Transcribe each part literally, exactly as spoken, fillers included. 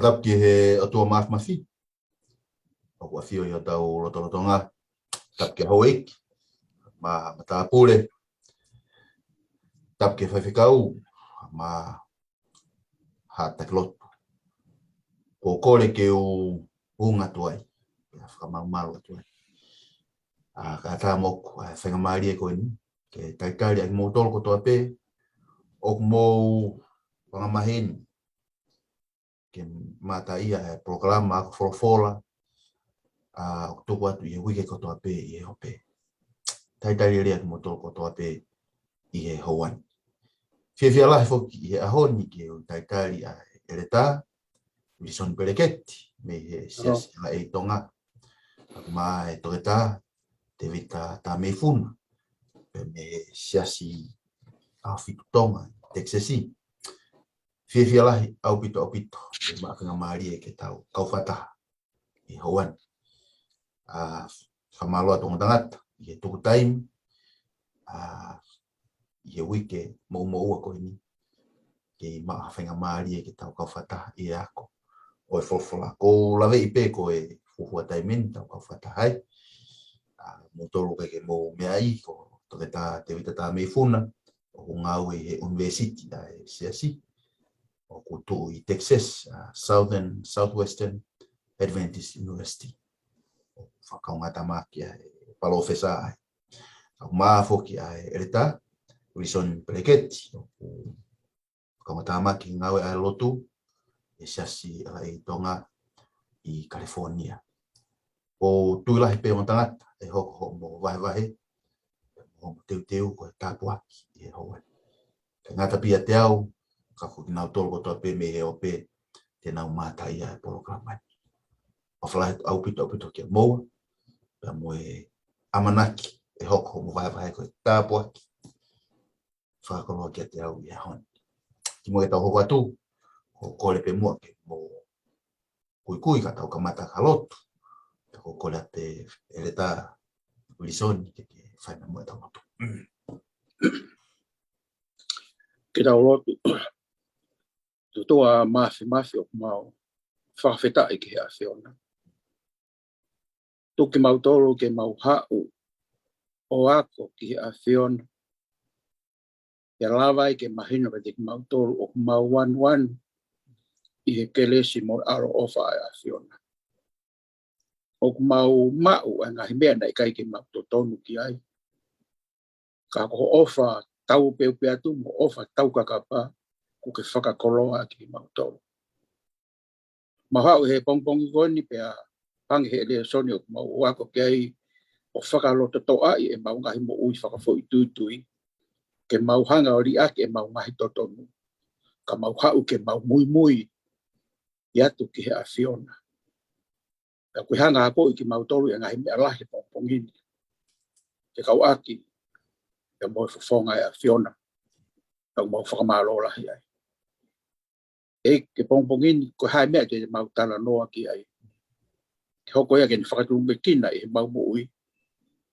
Tapu ki he ʻOtua Māfimafi ʻoku ʻafio ʻi hotau lotolotonga. Tapu ki he houʻeiki, mo e matāpule. Tapu ki he faifekau mo e haʻa taki lotu. Ko e kole ke u hūfanga atu ai, ke u fakamalumalu atu ai ʻa e kakai moʻoku ʻa e faingamālie ko eni ke talitali ʻa kimoutolu kotoa pē ʻoku mou anga maheni ke mamata ʻi he polokalama ako folofola ʻoku tuku atu ʻi he uike kotoa pē ʻi he ope. Talitali lelei ʻa kimoutolu kotoa pē ʻi he houa ni. Fiefia lahi foki ʻi he ʻaho ni ke u talitali ʻa e ʻEletā Ulisoni Peleketi mei he Siasi ʻa e Tonga, pea mo e Toketā Tēvita Tameifuna, pea mei he Siasi ʻAhofitu Tonga, Texas. Fiefia lahi ʻaupito, ʻaupito ke maʻu faingamālie ke tau kau fakataha ʻi he houa ni. ʻA, fakamālō atu ongo tangata ʻi he tuku taimi ʻa, ʻi he uike moʻumoʻua ko eni ke maʻu ha faingamālie ke tau kau fakataha ʻi he ako ʻo e folofola. Ko u laveʻi pē ko e fuofua taimi eni tau kau fakataha ai. ʻA, moutolu ʻoku ʻikai ke mou meaʻi, ko Toketā Tēvita Tameifuna ʻoku ngāue ʻi he ʻunivēsiti ʻa e Siasi ʻoku tuʻu ʻi Texas, ʻa, Southern, Southwestern Adventist University. ʻOku fakaʻuhinga tāmaki ʻa e palōfesa ai. ʻOku maʻu foki ʻa e ʻEletā Ulisoni Peleketi ʻoku fakaʻuhinga tāmaki ngāue ʻa e lotu ʻi he Siasi ʻa e Tonga ʻi California. ʻOku ou tui lahi pē ongo tangata ʻe hoko hoʻomo vahevahe, mo hoʻomo teuteu ko e tāpuaki ʻi he houa ni. ʻIkai ngata pē ʻiate au, ka ko kinautolu kotoa pē mei he ope te nau mamata ʻi he polokalama ni. ʻOfa lahi ʻaupito, ʻaupito kia moua, pea mo e ʻamanaki ʻe hoko hoʻomo vahevahe ko e tāpuaki fakakoloa kiate au ʻi he ʻaho ni. Kimuʻa ke tau hoko atu, ʻoku ou kole pē muʻa ke mou kuikui ka tau kamata ka lotu. Pea ʻoku ou kole atu ki he ʻEletā Ulisoni ke, ke fai mai muʻa ʻetau lotu. Ke tau lotu. ʻOtua Māfimafi, ʻoku mau fakafetaʻi ki he ʻAfiona. Tuku kimautolu ke mau haʻu ʻo ako ki he ʻAfiona, ke lava ai ke mahino kiate kimautolu ʻoku mau anuanu ʻi he kelesi mo e ʻaloʻofa ʻa e ʻAfiona. ʻOku mau maʻu ʻa e ngaahi meʻa naʻe ʻikai ke mau totonu ki ai. Ka ko hoʻo ʻofa taupeupea atu mo e ʻofa taukakapa, kuo ke fakakoloa kimautolu. Mau haʻu he pongipongi ko eni pea hangē he lēsoni ʻoku mau ako ki ai, ʻo fakalototoʻaʻi ʻemau ngaahi moʻui fakafoʻituitui, ke mau hanga ʻo liʻaki ʻemau ngaahi totonu, ka mau haʻu ke mau muimui atu ki he ʻAfiona. Pea kuo ke hanga ʻo akoʻi kimautolu ʻa e ngaahi meʻa lahi he pongipongi ni, ke kau ʻaki ʻa e moʻui fofonga ʻa e ʻAfiona. Pea mau fakamālō lahi ai. ʻEiki, he pongipongi ni, ko e hā e meʻa te mau talanoa ki ai, ke hoko ia ke ne fakatulumekina ʻi heʻemau moʻui,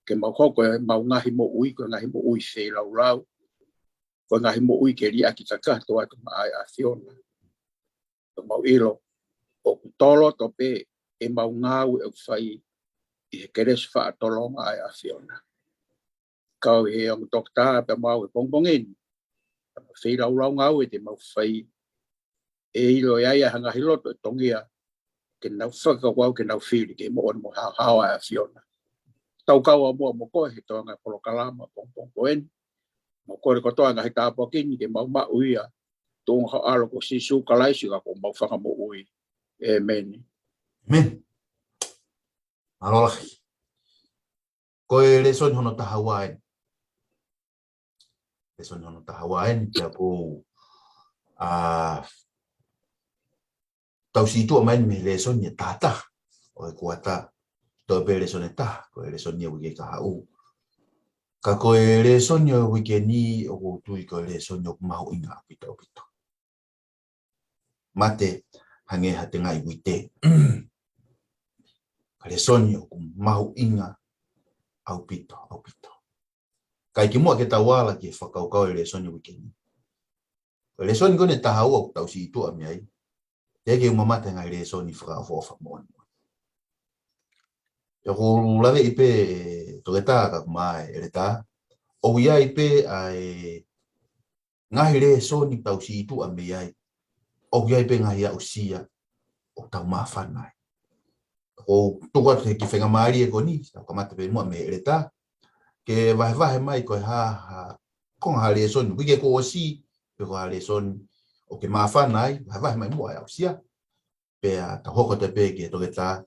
ke mau hoko ʻemau ngaahi moʻui ko e ngaahi moʻui feilaulau, ko e ngaahi moʻui ke liʻaki kakato atu maʻa e ʻAfiona. Pea mau ʻilo ʻoku tō loto pē ʻemau ngāue ʻoku fai ʻi he kelesi faʻa tolonga ʻa e ʻAfiona. Kau ʻi he ongo toketā pea mo au he pongipongi ni, feilaulau ngāue te mau fai, ʻe ʻilo ʻe ʻi ai ha ngaahi loto ʻe tongia, ke nau fakakaukau, ke nau fili ke moʻoni mo haohaoa ʻa e ʻAfiona. Tau kau ʻa muʻa mo koe he toenga polokalama pongipongi ko eni. Mau kole kotoa ngaahi tāpuaki ni ke mau maʻu ia, tuʻunga ho ʻAlo ko Sīsū Kalaisi ko homau Fakamoʻui. ʻĒmeni. ʻĒmeni. Mālō lahi. Ko e lēsoni hono taha ua eni. Lēsoni hono taha ua eni, pea ʻoku ou, ʻa, tau situʻa mai mei he lēsoni ʻe taha taha ʻo e kuata. Toe pē lēsoni ʻe taha, ko e lēsoni ʻa e uike kahaʻu. Ka ko e lēsoni ʻo e uike ni, ʻoku ou tui ko e lēsoni ʻoku mahuʻinga ʻaupito, ʻaupito. Mate hangē ha tengaʻi uite. Ka lēsoni ʻoku mahuʻinga ʻaupito, ʻaupito. Kae kimuʻa ke tau ala ki he fakakaukau ʻo e lēsoni uike ni. Ko e lēsoni ko eni ʻe taha ua ʻoku tau situʻa mei ai, Teʻeki ke u mamata he ngaahi lēsoni fakaʻofoʻofa moʻoni. ʻOku ou laveʻi pē, Toketā, ka ʻoku ʻomai ʻe ʻEletā, ʻoku ʻi ai pē ʻa e ngaahi lēsoni tau sītuʻa mei ai, ʻoku ʻi ai pē ngaahi aʻusia ʻoku tau māfana ai. ʻOku ou tuku atu he kiʻi faingamālie ko eni, tau kamata pē muʻa mei he ʻEletā, ke vahevahe mai ko e hā ha konga ha lēsoni, ʻoku ʻikai ke kuo ʻosi, pe ko ha lēsoni ʻoku ke māfana ai, vahevahe mai muʻa e aʻusia. Pea tau hoko atu pē ki he Toketā,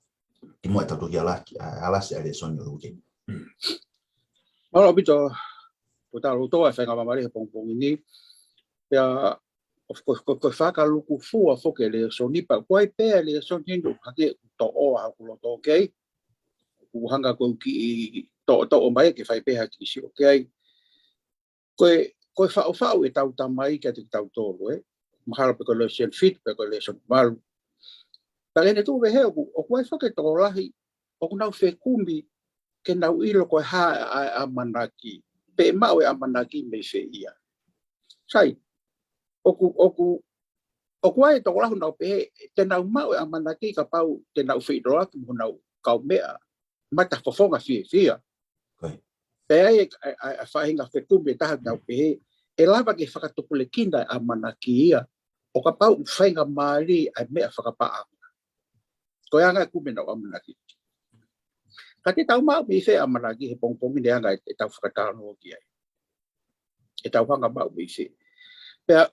kimuʻa ʻetau toki alaki, ʻa, alasi ʻa e lēsoni ʻo e uike ni. Mālō ʻaupito, Toketā Loto, ʻa e faingamālie he pongipongi ni. Pea, of course, ko, ko e fakalūkufua foki e lēsoni, pea ko e pē lēsoni ni ʻoku hake ʻoku toʻo ʻa hoku loto, okay? ʻOku hanga ko ē ʻoku kiʻi toʻotoʻo mai ke fai pē ha kiʻi sio, okay? Ko e, ko e faʻufaʻu ʻetau Tamai kiate kitautolu, ē? Mahalo pē ko e lēsoni fitu, pe ko e lēsoni valu. Pea ke ne tuʻu pehē ʻoku, ʻoku ʻi ai foki e tokolahi ʻoku nau fekumi ke nau ʻilo ko e hā ʻa e ʻamanaki, pe maʻu e ʻamanaki mei fē ia. Sai, ʻoku, ʻoku, ʻoku ʻi ai e tokolahi ʻoku nau pehē te nau maʻu e ʻamanaki kapau te nau feʻiloaki mo honau kaumeʻa matafofonga fiefia. Ko ia. Pea ʻi ai e, e, e, e faʻahinga fekumi ʻe taha ʻoku nau pehē ʻe lava ke fakatupulekina e ʻamanaki ia ʻo kapau ʻoku faingamālie ʻa e meʻa fakapaʻanga. Ko e anga e kumi ʻenau ʻamanaki. Ka te tau maʻu mei fē ʻamanaki he pongipongi ni, anga e, ʻetau fakatalanoa ki ai, ʻetau hanga maʻu mei fē. Pea,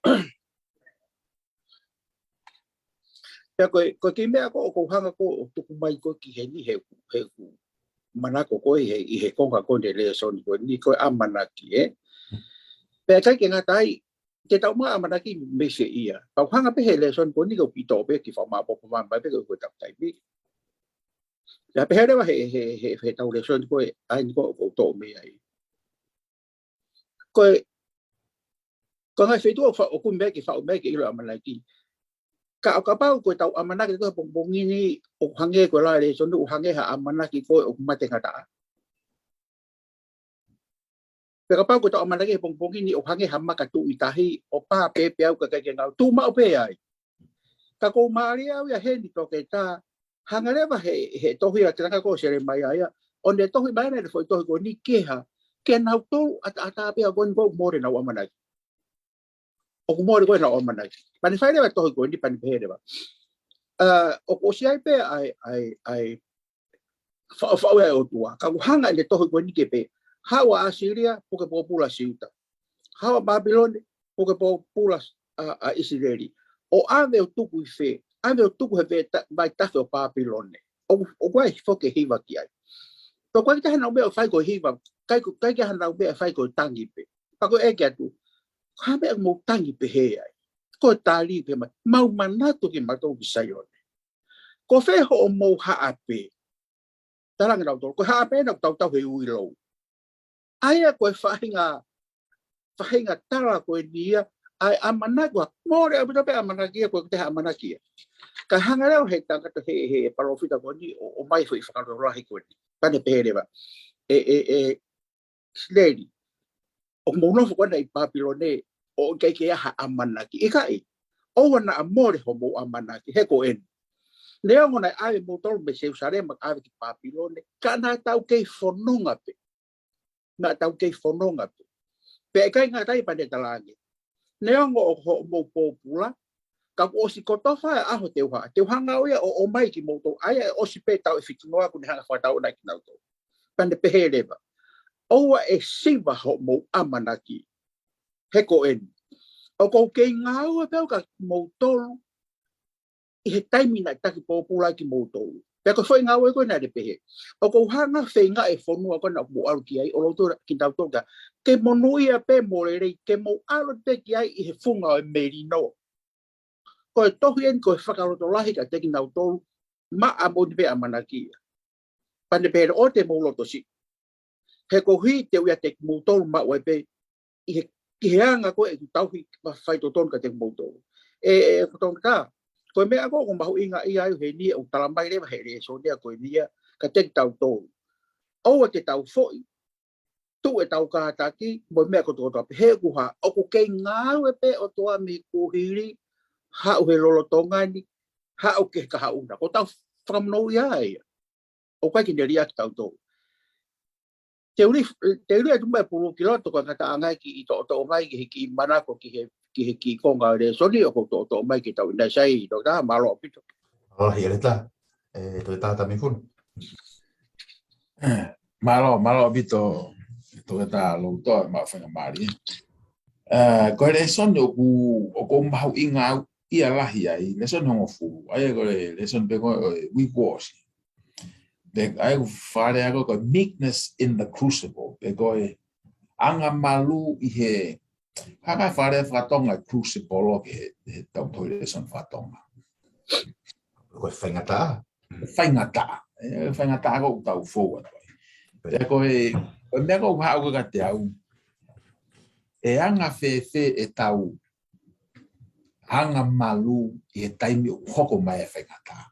pea ko e, ko e kiʻi meʻa ko ē ʻoku ou hanga ko ē ʻo tuku mai ko ē ki heni he, he ʻoku manako ko ē he, ʻi he konga ko eni e lēsoni ko eni ko e ʻamanaki, ē? Pea ʻikai ke ngata ai, te tau maʻu ʻamanaki mei fē ia. Pea u hanga pē he lēsoni ko eni ko e pito pē ki he fakamāʻopoʻopo mai pē ko e, ko ʻetau taimi. Pea pehē leva he, he, he, he ʻetau lēsoni ko ē, ʻa eni ko ē ʻoku ou toʻo mei ai. Ko e, ko e ngaahi feituʻu ʻoku fa-, ʻoku kumi mei ai ke faʻu mei ai ke ʻilo e ʻamanaki. Ka ʻo kapau ko ʻetau ʻamanaki ʻi he pongipongi ni ʻoku hangē ko e lau e lēsoni, ʻoku hangē ha ʻamanaki ko ē ʻoku mate ngataʻa. Pe kapau ko ʻetau ʻamanaki he pongipongi ni ʻoku hangē ha maka tuʻu ʻi tahi, ʻo pā pē pea u ka ʻikai ke ngāue, tuʻu maʻu pē ai. Ka ʻoku ou mālieʻia au ia heni Toketā, hanga leva he, he tohi ʻa e talanga ko ē ʻo Selemaia ia, ʻo ne tohi mai ʻene foʻi tohi ko eni ki he hā, kia nautolu ʻataʻatā pē ia ko eni ʻoku mole ʻenau ʻamanaki. ʻOku mole ko ē ʻenau ʻamanaki. Pea ne fai leva e tohi ko eni, pea ne pehē leva. ʻA, ʻoku ʻosi ʻi ai pē ʻa e, ʻa e, ʻa e faʻufaʻu ʻa e ʻOtua. Ka ʻoku hanga ʻene tohi ko eni ke pehē, haʻu ʻa ʻAsīlia, puke pōpula Siuta. Haʻu ʻa Pāpilone, puke pōpula, ʻa, ʻa ʻIsileli. ʻO ʻave ʻo tuku ʻi fē, ʻave ʻo tuku he veta-, vaitafe ʻo Pāpilone. ʻO, ʻoku ʻi ai foki e hiva ki ai. Pea ʻoku ʻikai ke ʻi ai hanau meʻa ʻoku fai ko e hiva, ʻikai ko, ʻikai ke ʻi ai hanau meʻa ʻoku fai ko e tangi pē. Pea ko e ʻeke atu, ko e hā e meʻa ʻoku mou tangi pehē ai? Ko e tali pē mai, mau manatu kimautolu ki Saione. Ko fē hoʻomou haʻape? Talaange nautolu, ko e haʻape ena ʻoku tautau he uilou. ʻA ia ko e faʻahinga, faʻahinga tala ko eni ia, ʻa e ʻamanaki ʻoku mole ʻaupito pē ʻamanaki ia, ko e te ha ʻamanaki ia. Ka hanga leva he tangata he, he palōfita ko eni, ʻo, ʻomai foʻi fakalotolahi ko eni. Pea ne pehē leva. ʻE, ʻe, ʻe, ʻIsileli, ʻoku mou nofo ko ena ʻi Pāpilone, ʻo ʻikai ke ʻi ai ha ʻamanaki. ʻIkai, ʻoua naʻa mole hoʻomou ʻamanaki, he ko eni. Neongo naʻe ʻave moutolu mei Selusalema, ʻave ki Pāpilone, ka naʻa tau kei fononga pē. Naʻa tau kei fononga pē. Pea ʻikai ngata ai pea ne talaange. Neongo ʻoku hoʻomou pōpula, ka kuo ʻosi kotofa e ʻaho te u hanga, te u hanga au ia ʻo, ʻomai kimoutolu, ʻa ia ʻe ʻosi pē taʻu ʻe fitu noa kuo ne hanga fakatau ʻona kinautolu. Pea ne pehē leva. ʻOua ʻe siva hoʻomou ʻamanaki. He ko eni. ʻOku ou kei ngāue pē au kia moutolu, ʻi he taimi naʻe taki pōpula kimoutolu. Pea ko e foʻi ngāue ko ē naʻa ne pehē. ʻOku ou hanga feinga e fonua ko ena ʻoku mou ʻalu ki ai, ʻo loto kinautolu ka, ke monūʻia pē mo lelei, ke mou ʻalu pē ki ai ʻi he funga ʻo e melino. Ko e tohi eni, ko e fakalotolahi kiate kinautolu, maʻa moʻoni pē ʻamanaki ia. Pea ne pehē ʻoua te mou loto siʻi. He ko e hā te u ʻiate kimoutolu maʻu ai pē, ʻi he, ki he anga ko ē ʻeku tauhi ma faitotonu kiate kimoutolu. ʻE, ʻe, ko Tonga, ko e meʻa ko ē ʻoku mahuʻinga ia ai heni ʻoku tala mai leva he lēsoni ko eni ia kiate kitautolu. ʻOua te tau foʻi, tuʻu ʻetau kātaki, mo e meʻa kotokotoa pē he ʻoku hā, ʻoku kei ngāue pē ʻOtua mei kuohili, haʻu he lolotonga ni, haʻu ki he kahaʻu na. Ko ʻetau fakamonūʻia ia. ʻOku ʻikai ke ne liʻaki kitautolu. Te u lea, te u lea atu mai pulu ki loto ko e ngataʻanga ki he toʻotoʻo mai ki he kiʻi manako ki he, ki he kiʻi konga lēsoni ʻoku ou toʻotoʻo mai ki he tau ina sai, Toketā, mālō ʻaupito. Mālō lahi ʻEletā, ʻe Toketā Tamifunu. Mālō, mālō ʻaupito Toketā Loutoa, maʻu faingamālie. Ē, ko e lēsoni ʻoku, ʻoku ou mahuʻingaʻia lahi ai, lēsoni hongofulu, ʻa ia ko e lēsoni pē ko ē ʻo e uike kuo ʻosi. Pea ʻai ʻoku fakalea ko e, ko e meekness in the crucible. Pea ko e angamalū ʻi he, hanga fakalea fakatonga crucible ʻo ki he, he tau tohi lēsoni fakatonga. Ko e faingataʻa. Faingataʻa. ʻE, faingataʻa ko ʻetau fou atu ai. Pea ko e, ko e meʻa ko ē ʻoku haʻu ko ē kiate au. ʻE anga fēfē ʻetau angamalū ʻi he taimi ʻoku hoko mai e faingataʻa.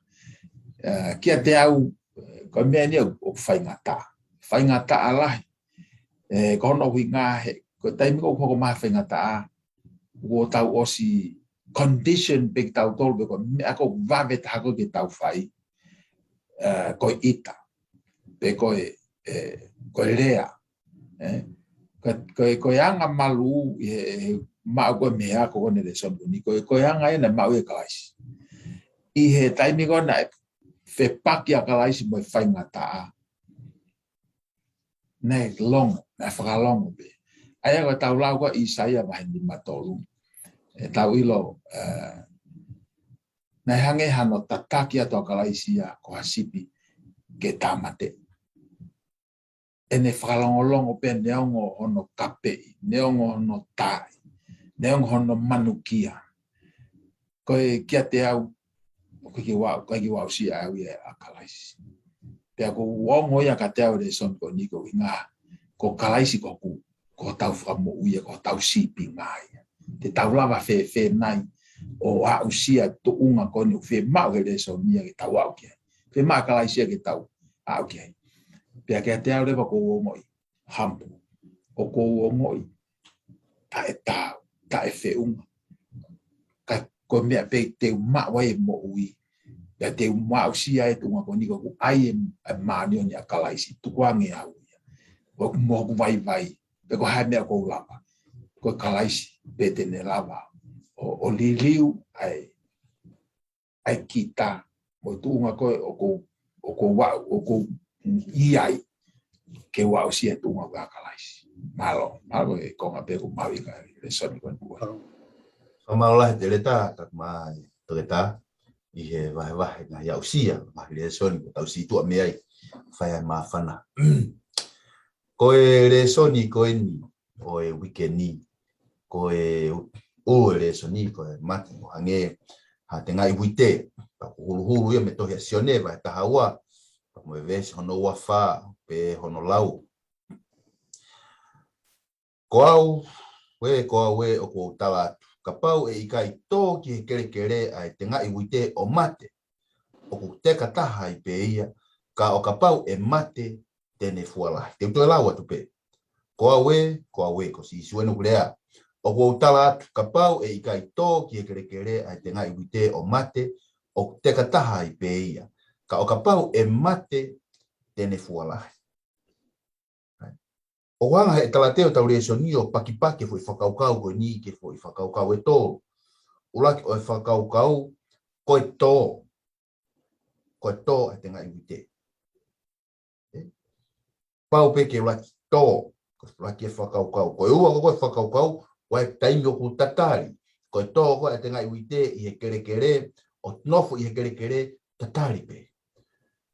Ē, kiate au, ko e meʻa eni ʻoku faingataʻa. Faingataʻa lahi. Ē, ko hono ʻuhinga he, ko e taimi ʻoku hoko mai e faingataʻa, ʻoku tau ʻosi condition pē kitautolu pē ko e meʻa ʻoku vave taha ko ē ke tau fai. Ē, ko e ʻita. Pe ko e, ē, ko e lea. Ē? Ko, ko, ko e angamalū ʻi he, he maʻu ko ē mei he ako ko eni lēsoni ko eni, ko, ko e anga ena maʻu ʻe Kalaisi. ʻI he taimi ko ē naʻe fepaki ʻa Kalaisi mo e faingataʻa. Naʻe longo, naʻe fakalongo pē. ʻA ia ko e tau lau ko ē ʻĪsaia vahe nima tolu. ʻE tau ʻilo, ē, naʻe hangē hano tataki atu ʻa Kalaisi ia ko ha sipi ke tāmateʻi. ʻEne fakalongolongo pē neongo hono kapeʻi, neongo hono taaʻi, neongo hono manukia. Ko e kiate au, ʻoku ʻikai ke u aʻu, ʻikai ke u aʻusia au ia ʻa Kalaisi. Pea ʻoku ongo ia kiate au lēsoni ko eni ko e ʻuhinga, ko Kalaisi ko hoku, ko hotau fakamoʻui ia, ko hotau sīpinga ia. Te tau lava fēfē nai ʻo aʻusia tuʻunga ko eni ʻoku fiemaʻu he lēsoni ia ke tau aʻu ki ai. Fiemaʻu ʻa Kalaisi ia ke tau aʻu ki ai. Pea kiate au leva ʻoku ou ongoʻi humble. ʻOku ou ongoʻi taʻetaau, taʻefeʻunga. Ka ko e meʻa pē te u maʻu ai e moʻui. Pea te u aʻusia e tuʻunga ko eni ko ʻeku ʻai e, e māʻoniʻoni ʻa Kalaisi. Tukuange au ia. ʻOku mo hoku vaivai. Pe ko e hā e meʻa ʻoku ou lava. Ko Kalaisi pē te ne lava ʻo, ʻo liliu ai ʻa e kita, mo e tuʻunga ko ē ʻoku ou, ʻoku ou aʻu, ʻoku ou ʻi ai, ke u aʻusia e tuʻunga ʻa Kalaisi. Mālō, mālō e konga pē ʻoku mahuʻinga e lēsoni ko eni. Mālō. Fakamālō lahi ʻEletā, ka mai Toketā, ʻi he vahevahe ngaahi aʻusia, ngaahi lēsoni, ʻoku tau situʻa mei ai, fai ai māfana. Ko e lēsoni ko eni, ʻo e uike ni, ko e ʻu-, ʻuluaki lēsoni, ko e mate ʻo hangē ha tengaʻi uite, ka ʻoku huluhulu ia mei he tohi ʻa Sione, vahe taha ua, pea mo e veesi hono ua fā, pe hono lau. Ko au, ē, ko au ē, ʻoku ou tala atu. Kapau ʻe ʻikai tō ki he kelekele ʻa e tengaʻi uite ʻo mate, ʻoku teka taha ai pē ia, ka ʻo kapau ʻe mate, te ne fua lahi. Te u toe lau atu pē. Ko au ē, ko au ē, ko Sīsū ē ʻoku lea. ʻOku ou tala atu, kapau ʻe ʻikai tō ki he kelekele ʻa e tengaʻi uite ʻo mate, ʻoku teka taha ai pē ia. Ka ʻo kapau ʻe mate, te ne fua lahi. ʻOku hanga he talateu ʻetau lēsoni ʻo pakipaki e foʻi fakakaukau ko eni ki he foʻi fakakaukau ʻe tolu. ʻUluaki ʻo e fakakaukau, ko e tō. Ko e tō ʻa e tengaʻi uite. Ē? Pau pē ke ʻuluaki tō, ko e ʻuluaki e fakakaukau. Ko e ua ko ē ko e fakakaukau, ʻoku ʻi ai e taimi ʻoku tatali. Ko e tō ko ē ʻa e tengaʻi uite ʻi he kelekele, ʻo nofo ʻi he kelekele, tatali pē.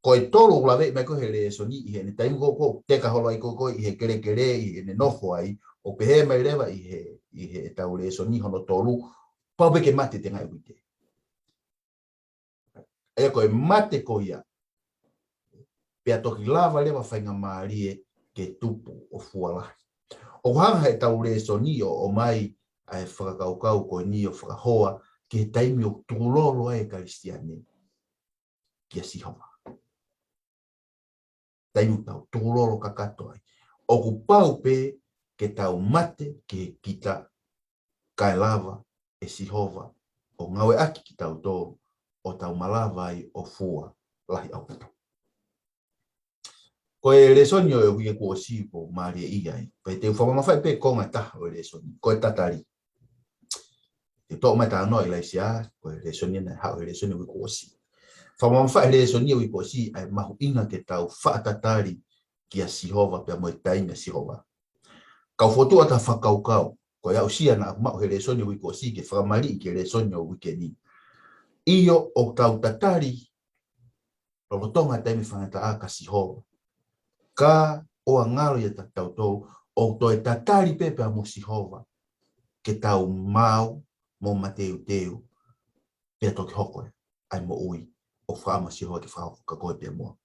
Ko e tolu ʻoku laveʻi mai ko ē he lēsoni ʻi heʻene taimi ko ē ʻoku teka holo ai ko ē ʻi he kelekele ʻi heʻene nofo ai, ʻo pehē mai leva ʻi he, ʻi heʻetau lēsoni hono tolu, pau pē ke mate e tengaʻi uite. ʻA ia ko e mate ko ia, pea toki lava leva faingamālie ke tupu ʻo fua lahi. ʻOku hanga heʻetau lēsoni ʻo ʻomai ʻa e fakakaukau ko eni ʻo fakahoa ki he taimi ʻoku tukulolo ai e Kalisitiane kia Sihova. Taimi ʻoku tau tukulolo kakato ai. ʻOku pau pē ke tau mate ki he kita, kae lava ʻe Sihova ʻo ngāueʻaki kitautolu ʻo tau malava ai ʻo fua lahi ʻaupito. Ko e lēsoni ʻo e uike kuo ʻosi ʻoku ou mālieʻia ai. Pea te u fakamamafaʻi pē konga ʻe taha ʻo e lēsoni. Ko e tatali. Te u toʻo mai e talanoa ʻa ʻIlaisiā, ko e lēsoni naʻe haʻu he lēsoni uike kuo ʻosi. Fakamamafaʻi lēsoni uike kuo ʻosi, ʻa e mahuʻinga ke tau fakatatali kia Sihova pea mo e taimi ʻa Sihova. Kau fokotuʻu atu ha fakakaukau, ko e aʻusia naʻa ku maʻu he lēsoni uike kuo ʻosi ke fakamaliʻi ki he lēsoni ʻo e uike ni. ʻIo, ʻoku tau tatali lolotonga e taimi faingataʻa kia Sihova. Ka ʻoua ngalo ia kiate kitautolu, ʻoku toe tatali pē pea mo Sihova ke tau maau mo mateuteu, pea toki hoko ai ʻa e moʻui ʻoku fakaʻamu ʻa Sihova ke fakahoko kia koe pea mo au.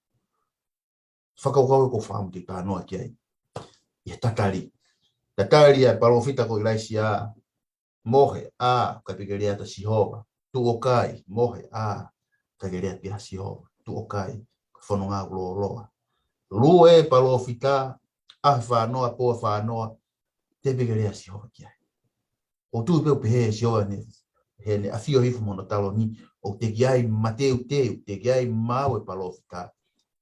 Fakakaukau ē ʻoku ou fakaʻamu ke talanoa ki ai. ʻI he tatali. Tatali ʻa e palōfita ko ʻIlaisiā, mohe, ʻā, ʻikai pē ke lea atu ʻa Sihova. Tuʻu ʻo kai, mohe, ʻā, ʻikai ke lea atu ʻa Sihova. Tuʻu ʻo kai, ko e fononga ʻoku lōloa. Lue palōfita, ʻaho ʻe fā noa, pō ʻe fā noa, teʻeki pē ke lea ʻa Sihova ki ai. ʻOku ou tui pē ʻoku pehē ʻe Sihova ʻene, heʻene ʻafio hifo mo hono taloni, ʻoku teʻeki ai mateuteu, teʻeki ai maau e palōfita,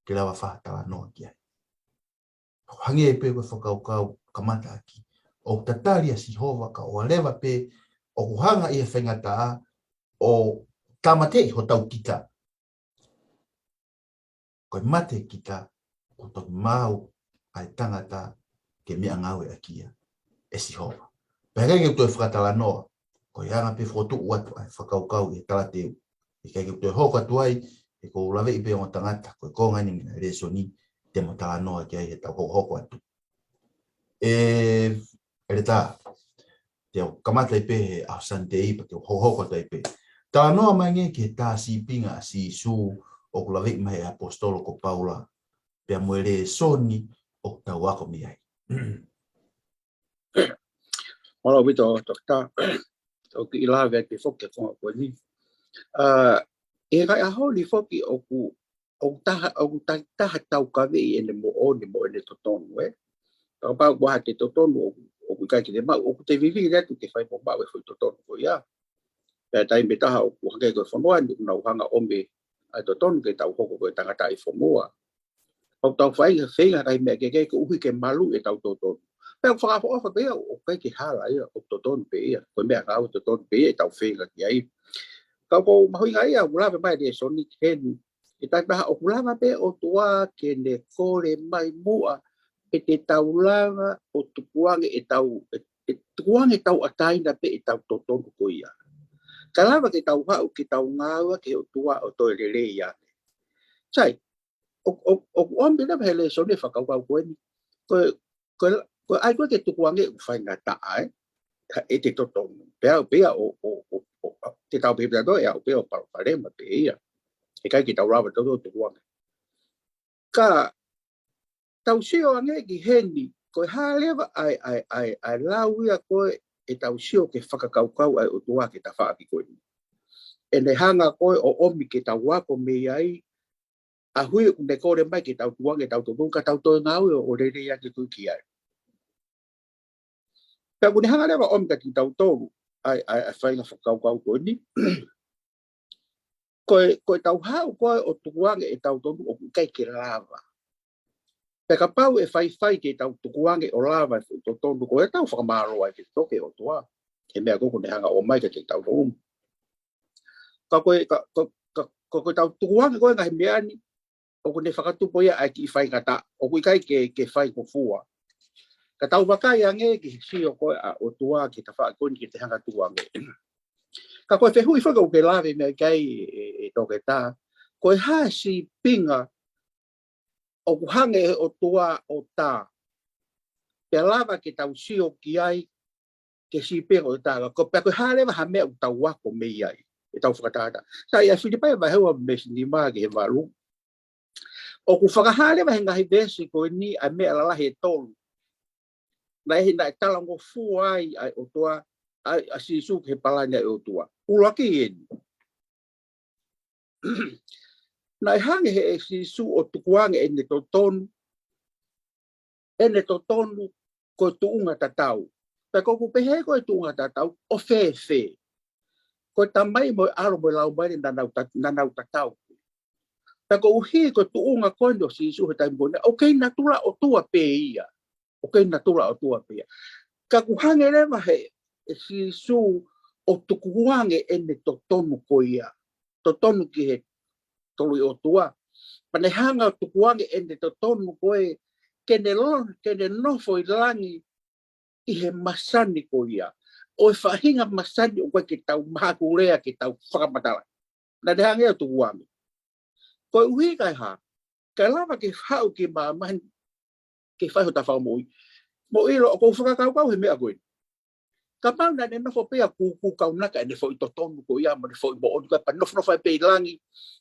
ke lava fakatalanoa ki ai. Hangē pē ko e fakakaukau kamataʻaki. ʻOku tatali ʻa Sihova ka ʻoua leva pē ʻoku hanga ʻi he faingataʻa ʻo tāmateʻi hotau kita. Ko e mate kita, ʻoku toki maau ʻa e tangata ke meʻangāueʻaki ia ʻe Sihova. Pea ʻikai ke u toe fakatalanoa, ko e anga pē fokotuʻu atu ʻa e fakakaukau ʻi he talateu. ʻIkai ke u toe hoko atu ai, he ʻoku ou laveʻi pē ongo tangata, ko e konga eni ʻo e lēsoni, te mo talanoa ki ai heʻetau hokohoko atu. ʻE, ʻEletā, te u kamata ai pē he ʻaho Sunday, pea te u hokohoko atu ai pē. Talanoa mai angē ki he tā sīpinga ʻa Sīsū ʻoku laveʻi mai he ʻaposetolo ko Paula, pea mo e lēsoni ʻoku tau ako mei ai. Mālō ʻaupito, Toketā. ʻOku ou kiʻi lave atu foki ki he konga ko eni. ʻA, ʻi he ngaahi ʻaho ni foki ʻoku, ʻoku taha, ʻoku taha, taha taukaveʻi ʻene moʻoni mo ʻene totonu, ē. Kapau ʻoku ʻi ai ha totonu ʻoku, ʻoku ʻikai ke te maʻu, ʻoku te vivili atu ke fai mo maʻu e foʻi totonu ko ia. Pea taimi ʻe taha ʻoku hangē ko e fonua ni ʻoku nau hanga ʻo ʻomi ʻa e totonu ke tau hoko ko e tangataʻi fonua. ʻOku tau fai ha feinga kai meʻa kehekehe koeʻuhi ke malu ʻetau totonu. Pea ʻoku fakaʻofoʻofa pē ia, ʻoku ʻikai ke hala ia, ʻoku totonu pē ia, ko e meʻangāue totonu pē ia ʻetau feinga ki ai. Ka ʻoku mahuʻinga ia, ʻoku lave mai e lēsoni ki heni, ʻi he taimi ʻe taha ʻoku lava pē ʻOtua ke ne kole mai muʻa, ʻe te tau lava ʻo tukuange ʻetau, ʻe, ʻe tukuange tauʻatāina pē ʻetau totonu ko ia. Ka lava ke tau haʻu ke tau ngāue ki he ʻOtua ʻo toe lelei ange. Sai, ʻo, ʻo, ʻoku ʻomi leva he lēsoni e fakakaukau ko eni. Ko, ko, ko ai ko e ke tukuange ʻeku faingataʻa, ē. Ka ʻe te totonu. Pea, pea ʻo, ʻo, ʻo, ʻo, te tau pehē pea toe, ʻe au pē ʻo palopalema pē ia. ʻIkai ke tau lava totonu tukuange. Ka tau sio ange ki heni, ko e hā leva ʻa e, ʻa e, ʻa e, ʻa e lau ia ko ē ʻetau sio ki he fakakaukau ʻa e ʻOtua ki he tafaʻaki ko eni. ʻEne hanga ko ē ʻo ʻomi ke tau ako mei ai, ʻa e ʻuhi ʻoku ne kole mai ke tau tukuange ʻetau totonu ka tau toe ngāue ʻo, ʻo lelei ange ko ē ki ai. Pea ʻoku ne hanga leva ʻo ʻomi kiate kitautolu ʻa e, ʻa e, ʻa e faʻahinga fakakaukau ko eni. Ko e, ko ʻetau haʻu ko ē ʻo tukuange ʻetau totonu ʻoku ʻikai ke lava. Pea kapau ʻe faifai ke tau tukuange ʻo lava e foʻi totonu ko ē, tau fakamālō ai ke toke ʻOtua he meʻa ko ē ʻoku ne hanga ʻo ʻomai kiate kitautolu. Ka ko e, ka, ka, ka, ka ko ʻetau tukuange ko ē ngaahi meʻa ni, ʻoku ne fakatupu ia ʻa e kiʻi faingataʻa, ʻoku ʻikai ke, ke fai ko fua. Ka tau vakai ange ki he sio ko ē ʻa e ʻOtua ki he tafaʻaki ko eni ke te hanga tukuange. Ka ko e fehuʻi foki ʻoku ke lave mei ai ki ai ʻe, ʻe, ʻe Toketā, ko e hā e sīpinga ʻoku hanga ʻe he ʻOtua ʻo tā. Pea lava ke tau sio ki ai, ke sīpinga ʻo tā. Ko, pea ko e hā leva ha meʻa ʻoku tau ako mei ai, ʻetau fakatātā. Sai, ʻa Filipai vahe ua veesi nima ki he valu. ʻOku fakahā leva he ngaahi veesi ko eni ʻa e meʻa lalahi ʻe tolu. Naʻe, naʻe talangofua ai ʻa e ʻOtua, ʻa, ʻa Sīsū ki he palani ʻa e ʻOtua. ʻUluaki eni. Naʻe hanga ʻe Sīsū ʻo tukuange ʻene totonu, ʻene totonu ko e tuʻunga tatau. Pea ko ʻeku pehē ko e tuʻunga tatau, ʻo fēfē? ko e Tamai mo e ʻAlo mo e Laumālie naʻa nau ta-, naʻa nau tatau. Pea koeʻuhi ko e tuʻunga ko eni ʻo Sīsū he taimi ko eni, ʻoku kei natula ʻOtua pē ia. ʻOku kei natula ʻOtua pē ia. Ka ʻoku hanga leva he, ʻe Sīsū ʻo tukuange ʻene totonu ko ia. Totonu ki he Tolu ʻi ʻOtua. Pea ne hanga ʻo tukuange ʻene totonu ko ē ke ne lo-, ke ne nofo ʻi langi ʻi he masani ko ia. ʻO e faʻahinga masani ʻoku ʻikai ke tau mahakulea ke tau fakamatala. Naʻa ne hanga ʻo tukuange. Koeʻuhi kae hā, kae lava ke haʻu ki māmani ke fai hota fakamoʻui. Mou ʻilo, ʻoku ou fakakaukau he meʻa ko ē. Kapau naʻa ne nofo pē ia ʻo kūkū kaunaka ʻene foʻi totonu ko ia mo ʻene foʻi moʻoni ko ia pea nofonofo ai pē ʻi langi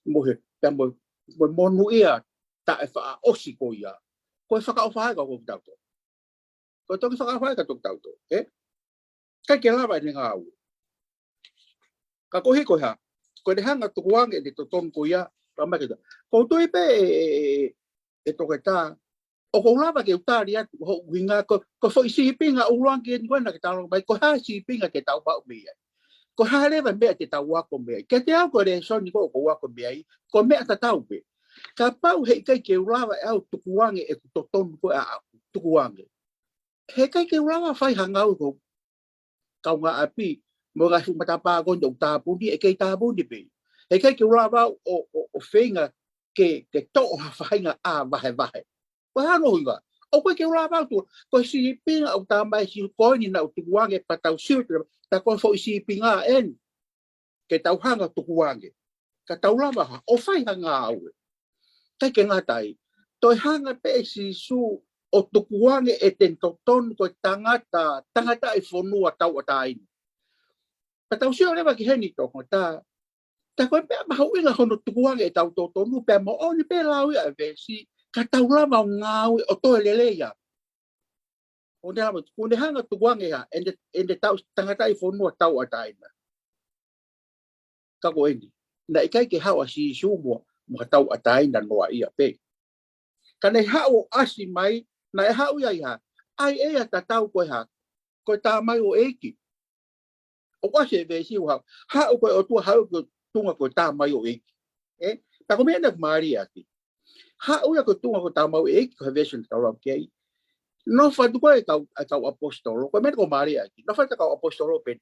mo he, pea mo, mo e monūʻia taʻefaʻaʻosi ko ia. Ko e fakaʻofa ia kiate kitautolu. Ko e toki fakaʻofa ia kiate kitautolu, ē? ʻIkai ke lava ʻene ngāue. Ka koeʻuhi ko e hā, ko ʻene hanga ʻo tukuange ʻene totonu ko ia, pea mai ke ta. ʻOku ou tui pē ʻe, ʻe, ʻe, ʻe Toketā, ʻoku ou lava ke u tali atu hoʻo ʻuhinga ko, ko e foʻi sīpinga ʻuluaki eni ko ē naʻa ke talanoa mai, ko e hā e sīpinga te tau maʻu mei ai. Ko e hā leva e meʻa te tau ako mei ai. Kiate au ko e lēsoni ko ē ʻoku ou ako mei ai, ko e meʻa tatau pē. Kapau heʻikai ke u lava ʻe au ʻo tukuange ʻeku totonu ko ē ʻaʻaku, tukuange. Heʻikai ke u lava ʻo fai ha ngāue ko e kaungāʻapi, mo e ngaahi fuʻu matapā ko eni ʻoku tāpuni, ʻe kei tāpuni pē. Heʻikai ke u lava ʻo, ʻo, ʻo feinga ke, ke toʻo ha faʻahinga ʻā vahevahe. Ko e hā hono ʻuhinga? ʻOku ʻikai ke u lava ʻo tuku, ko e sīpinga ʻoku talamai ʻe Sīsū ko eni naʻa ku tukuange pea tau sio ki ai, tā ko e foʻi sīpinga eni ke tau hanga ʻo tukuange. Ka tau lava ha, ʻo fai ha ngāue. ʻIkai ke ngata ai. Toe hanga pē ʻe Sīsū ʻo tukuange ʻene totonu ko e tangata, tangataʻi fonua tauʻatāina. Pea tau sio leva ki heni Toketā. Tā ko e meʻa mahuʻinga hono tukuange ʻetau totonu pea moʻoni pē lau ia ʻa e veesi, ka tau lava ʻo ngāue ʻo toe lelei ia. ʻO ne lava, kuo ne hanga ʻo tukuange ia, ʻene, ʻene tau tangataʻi fonua tauʻatāina. Ka ko eni, naʻe ʻikai ke haʻu ʻa Sīsū mo, mo ha tauʻatāina noaʻia pē. Ka ne haʻu ʻo ʻasi mai, naʻe haʻu ia ʻi hā, ʻa ia ʻe tatau ko e hā, ko e tamaioʻeiki. ʻOku ʻasi he veesi ʻoku haʻu, haʻu ko e ʻOtua haʻu ki he tuʻunga ko e tamaioʻeiki. Ē? Tā ko e meʻa naʻe mālie ʻaki. Haʻu ia ki he tuʻunga ko e tamaioʻeiki, ko e veesi naʻa tau lau ki ai. Nofo atu ko ē ʻa e kau, ʻa e kau ʻaposetolo, ko e meʻa ko ē mālie ʻaki. Nofo atu ʻa e kau ʻaposetolo pē.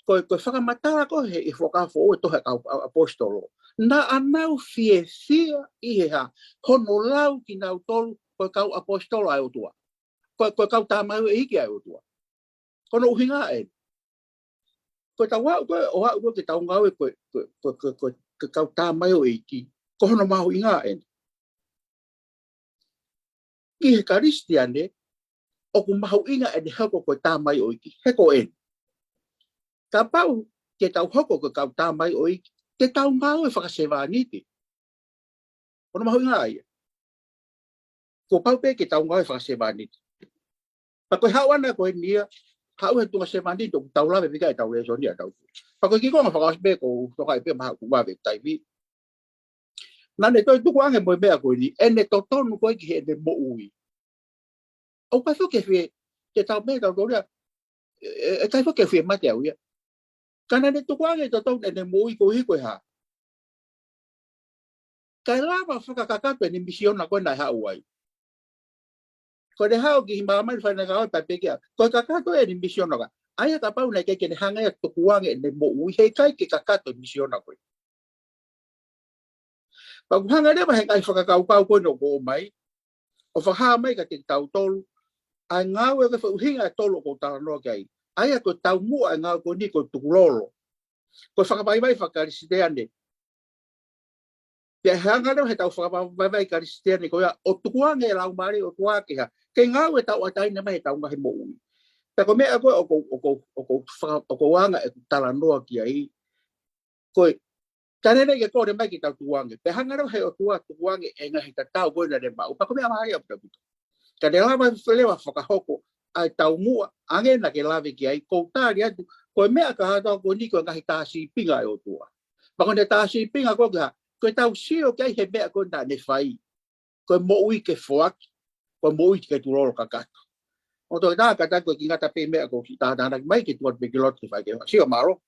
Ko e, ko e fakamatala ko ē he, he Fuakava Foʻou ʻa e tohi ʻa e kau ʻaposetolo. Naʻa nau fiefia ʻi he hā, hono lau kinautolu, ko e kau ʻaposetolo ʻa e ʻOtua. Ko e, ko e kau tamaioʻeiki ʻa e ʻOtua. Ko hono ʻuhinga ē. Ko ʻetau aʻu ko ē, ʻo aʻu ko ē ke tau ngāue ko e, ko e, ko e, ko e, ko e, ko e kau tamaioʻeiki. Ko hono mahuʻinga ē. Ki he Kalisitiane, ʻoku mahuʻinga ʻene hoko ko e tamaioʻeiki. He ko eni. Kapau te tau hoko ko e kau tamaioʻeiki, te tau ngāue fakasevāniti. Ko hono mahuʻinga ia. Kuo pau pē ke tau ngāue fakasevāniti. Pea ko e haʻu ʻana ko eni ia, haʻu he tuʻunga sevāniti ʻoku tau lave pē ki ai ʻetau lēsoni ʻa tautolu. Pea ko e kiʻi konga fakaʻosi pē ʻoku ou tokaʻi pē maʻa ku vave taimi. Naʻa ne toe tukuange mo e meʻa ko eni, ʻene totonu ko ē ki heʻene moʻui. ʻOku ʻikai foki ke fie, te tau meʻa tautolu ia, ʻe, ʻe, ʻikai foki ke fie mate au ia. Ka naʻa ne tukuange totonu ʻene moʻui koeʻuhi ko e hā. Kae lava fakakakato ʻene misiona ko ē naʻe haʻu ai. Ko ʻene haʻu ki he māmani fai ʻene ngāue pea pekia. Ko e kakato ʻene misiona ka. ʻA ia kapau naʻe ʻikai ke ne hanga ia ʻo tukuange ʻene moʻui heʻikai ke kakato e misiona ko ē. Pea ʻoku hanga leva he ngaahi fakakaukau ko eni ʻoku ʻomai. ʻO fakahā mai kiate kitautolu. ʻA e ngāue ko e foʻi ʻuhinga ʻe tolu ʻoku ou talanoa ki ai. ʻA ia ko e taumuʻa ʻa e ngāue ko eni ko e tukulolo. Ko e fakavaivai faka-Kalisitiane. Pea hanga leva he tau fakavaivai Kalisitiane ko ia ʻo tukuange e Laumālie ʻo tukuange ke hā. Ke ngāue tauʻatāina mai he tau ngaahi moʻui. Pea ko e meʻa ko ē ʻoku ou, ʻoku ou, ʻoku ou faka-, ʻoku ou anga ʻeku talanoa ki ai. Ko e, ka ne ʻikai ke kole mai ke tau tukuange. Pea hanga leva he ʻOtua tukuange e ngaahi tatau ko ē naʻa ne maʻu. Pea ko e meʻa mālie ʻaupito. Ka ne lava leva fakahoko ʻa e taumuʻa, ʻa ē naʻa ke lave ki ai, ʻoku ou tali atu, ko e meʻa kātoa ko eni ko e ngaahi tā sīpinga ʻa e ʻOtua. Pea ko ʻene tā sīpinga ko ē ke hā, ko e tau sio ki ai he meʻa ko ē naʻa ne fai. Ko e moʻui ke foaki, ko e moʻui ke tukulolo kakato. ʻO toe tā kata ko e kiʻi ngata pē meʻa ʻoku ou siʻi tātānaki mai ke tuku atu pē ki loto ke fai ke sio mālō.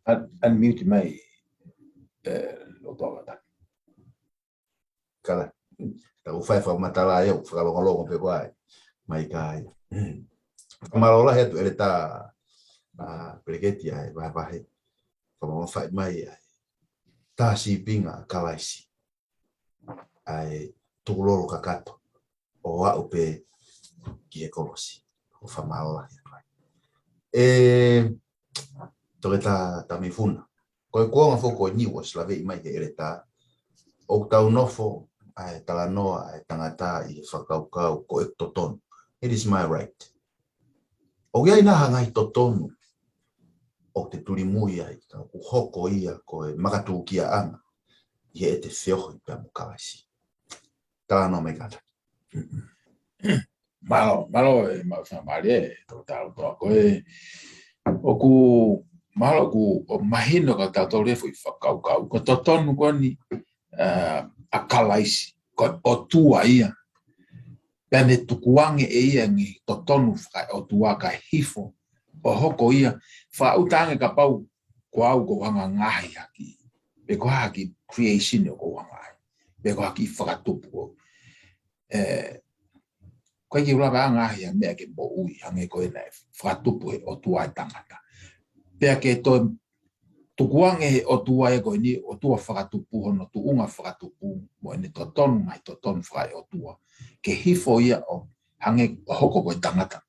Un-, unmute mai, ē, Lotoa Vataki. Kala, tau fai fakamatala ia, ʻoku fakalongolongo pē koā, mai kai. Fakamālō lahi atu ʻEletā, ā, Peleketi ʻa e vahevahe. Fakamālō fai mai ʻa e tā sīpinga ʻa Kalaisi. ʻA e tukulolo kakato ʻo aʻu pē ki he kolosi. ʻOku fakamālō lahi atu ai. Ē, Toketā Tamifuna. Ko e kuonga foki ko eni ʻoku ʻosi laveʻi mai he ʻEletā. ʻOku tau nofo ʻa e talanoa ʻa e tangata ʻi he fakakaukau ko e totonu. It is my right. ʻOku ʻi ai nai ha ngaahi totonu ʻoku te tulimui ai, ka ʻoku hoko ia ko e makatuʻungaʻanga ʻi heʻete feohi pea mo Kalaisi. Talanoa mai kātaki. Mālō, mālō e maʻu fakamālie, ē, Toketā Lotoa ko ē. ʻOku, mālō ʻoku, ʻoku mahino kia tautolu e foʻi fakakaukau. Ko e totonu ko eni, ā, ʻa Kalaisi, ko e ʻOtua ia. Pea ne tukuange ʻe ia ʻa e totonu fakaʻotua kae hifo ʻo hoko ia, fakaʻuta ange kapau ko au ʻoku ou hanga ʻo ngaohi ha kiʻi, pe ko ha kiʻi creation ʻoku ou hanga ai, pe ko ha kiʻi fakatupu ʻoku, ē, ʻoku ʻikai ke u lava ʻo ngaohi ha meʻa ke moʻui, hangē ko ia naʻe fakatupu ʻe he ʻOtua e tangata. Pea ke toe tukuange ʻe he ʻOtua ia ko eni, ʻOtua fakatupu, hono tuʻunga fakatupu, mo ʻene totonu, ngaahi totonu fakaʻotua, ke hifo ia ʻo hangē ʻo hoko ko e tangata.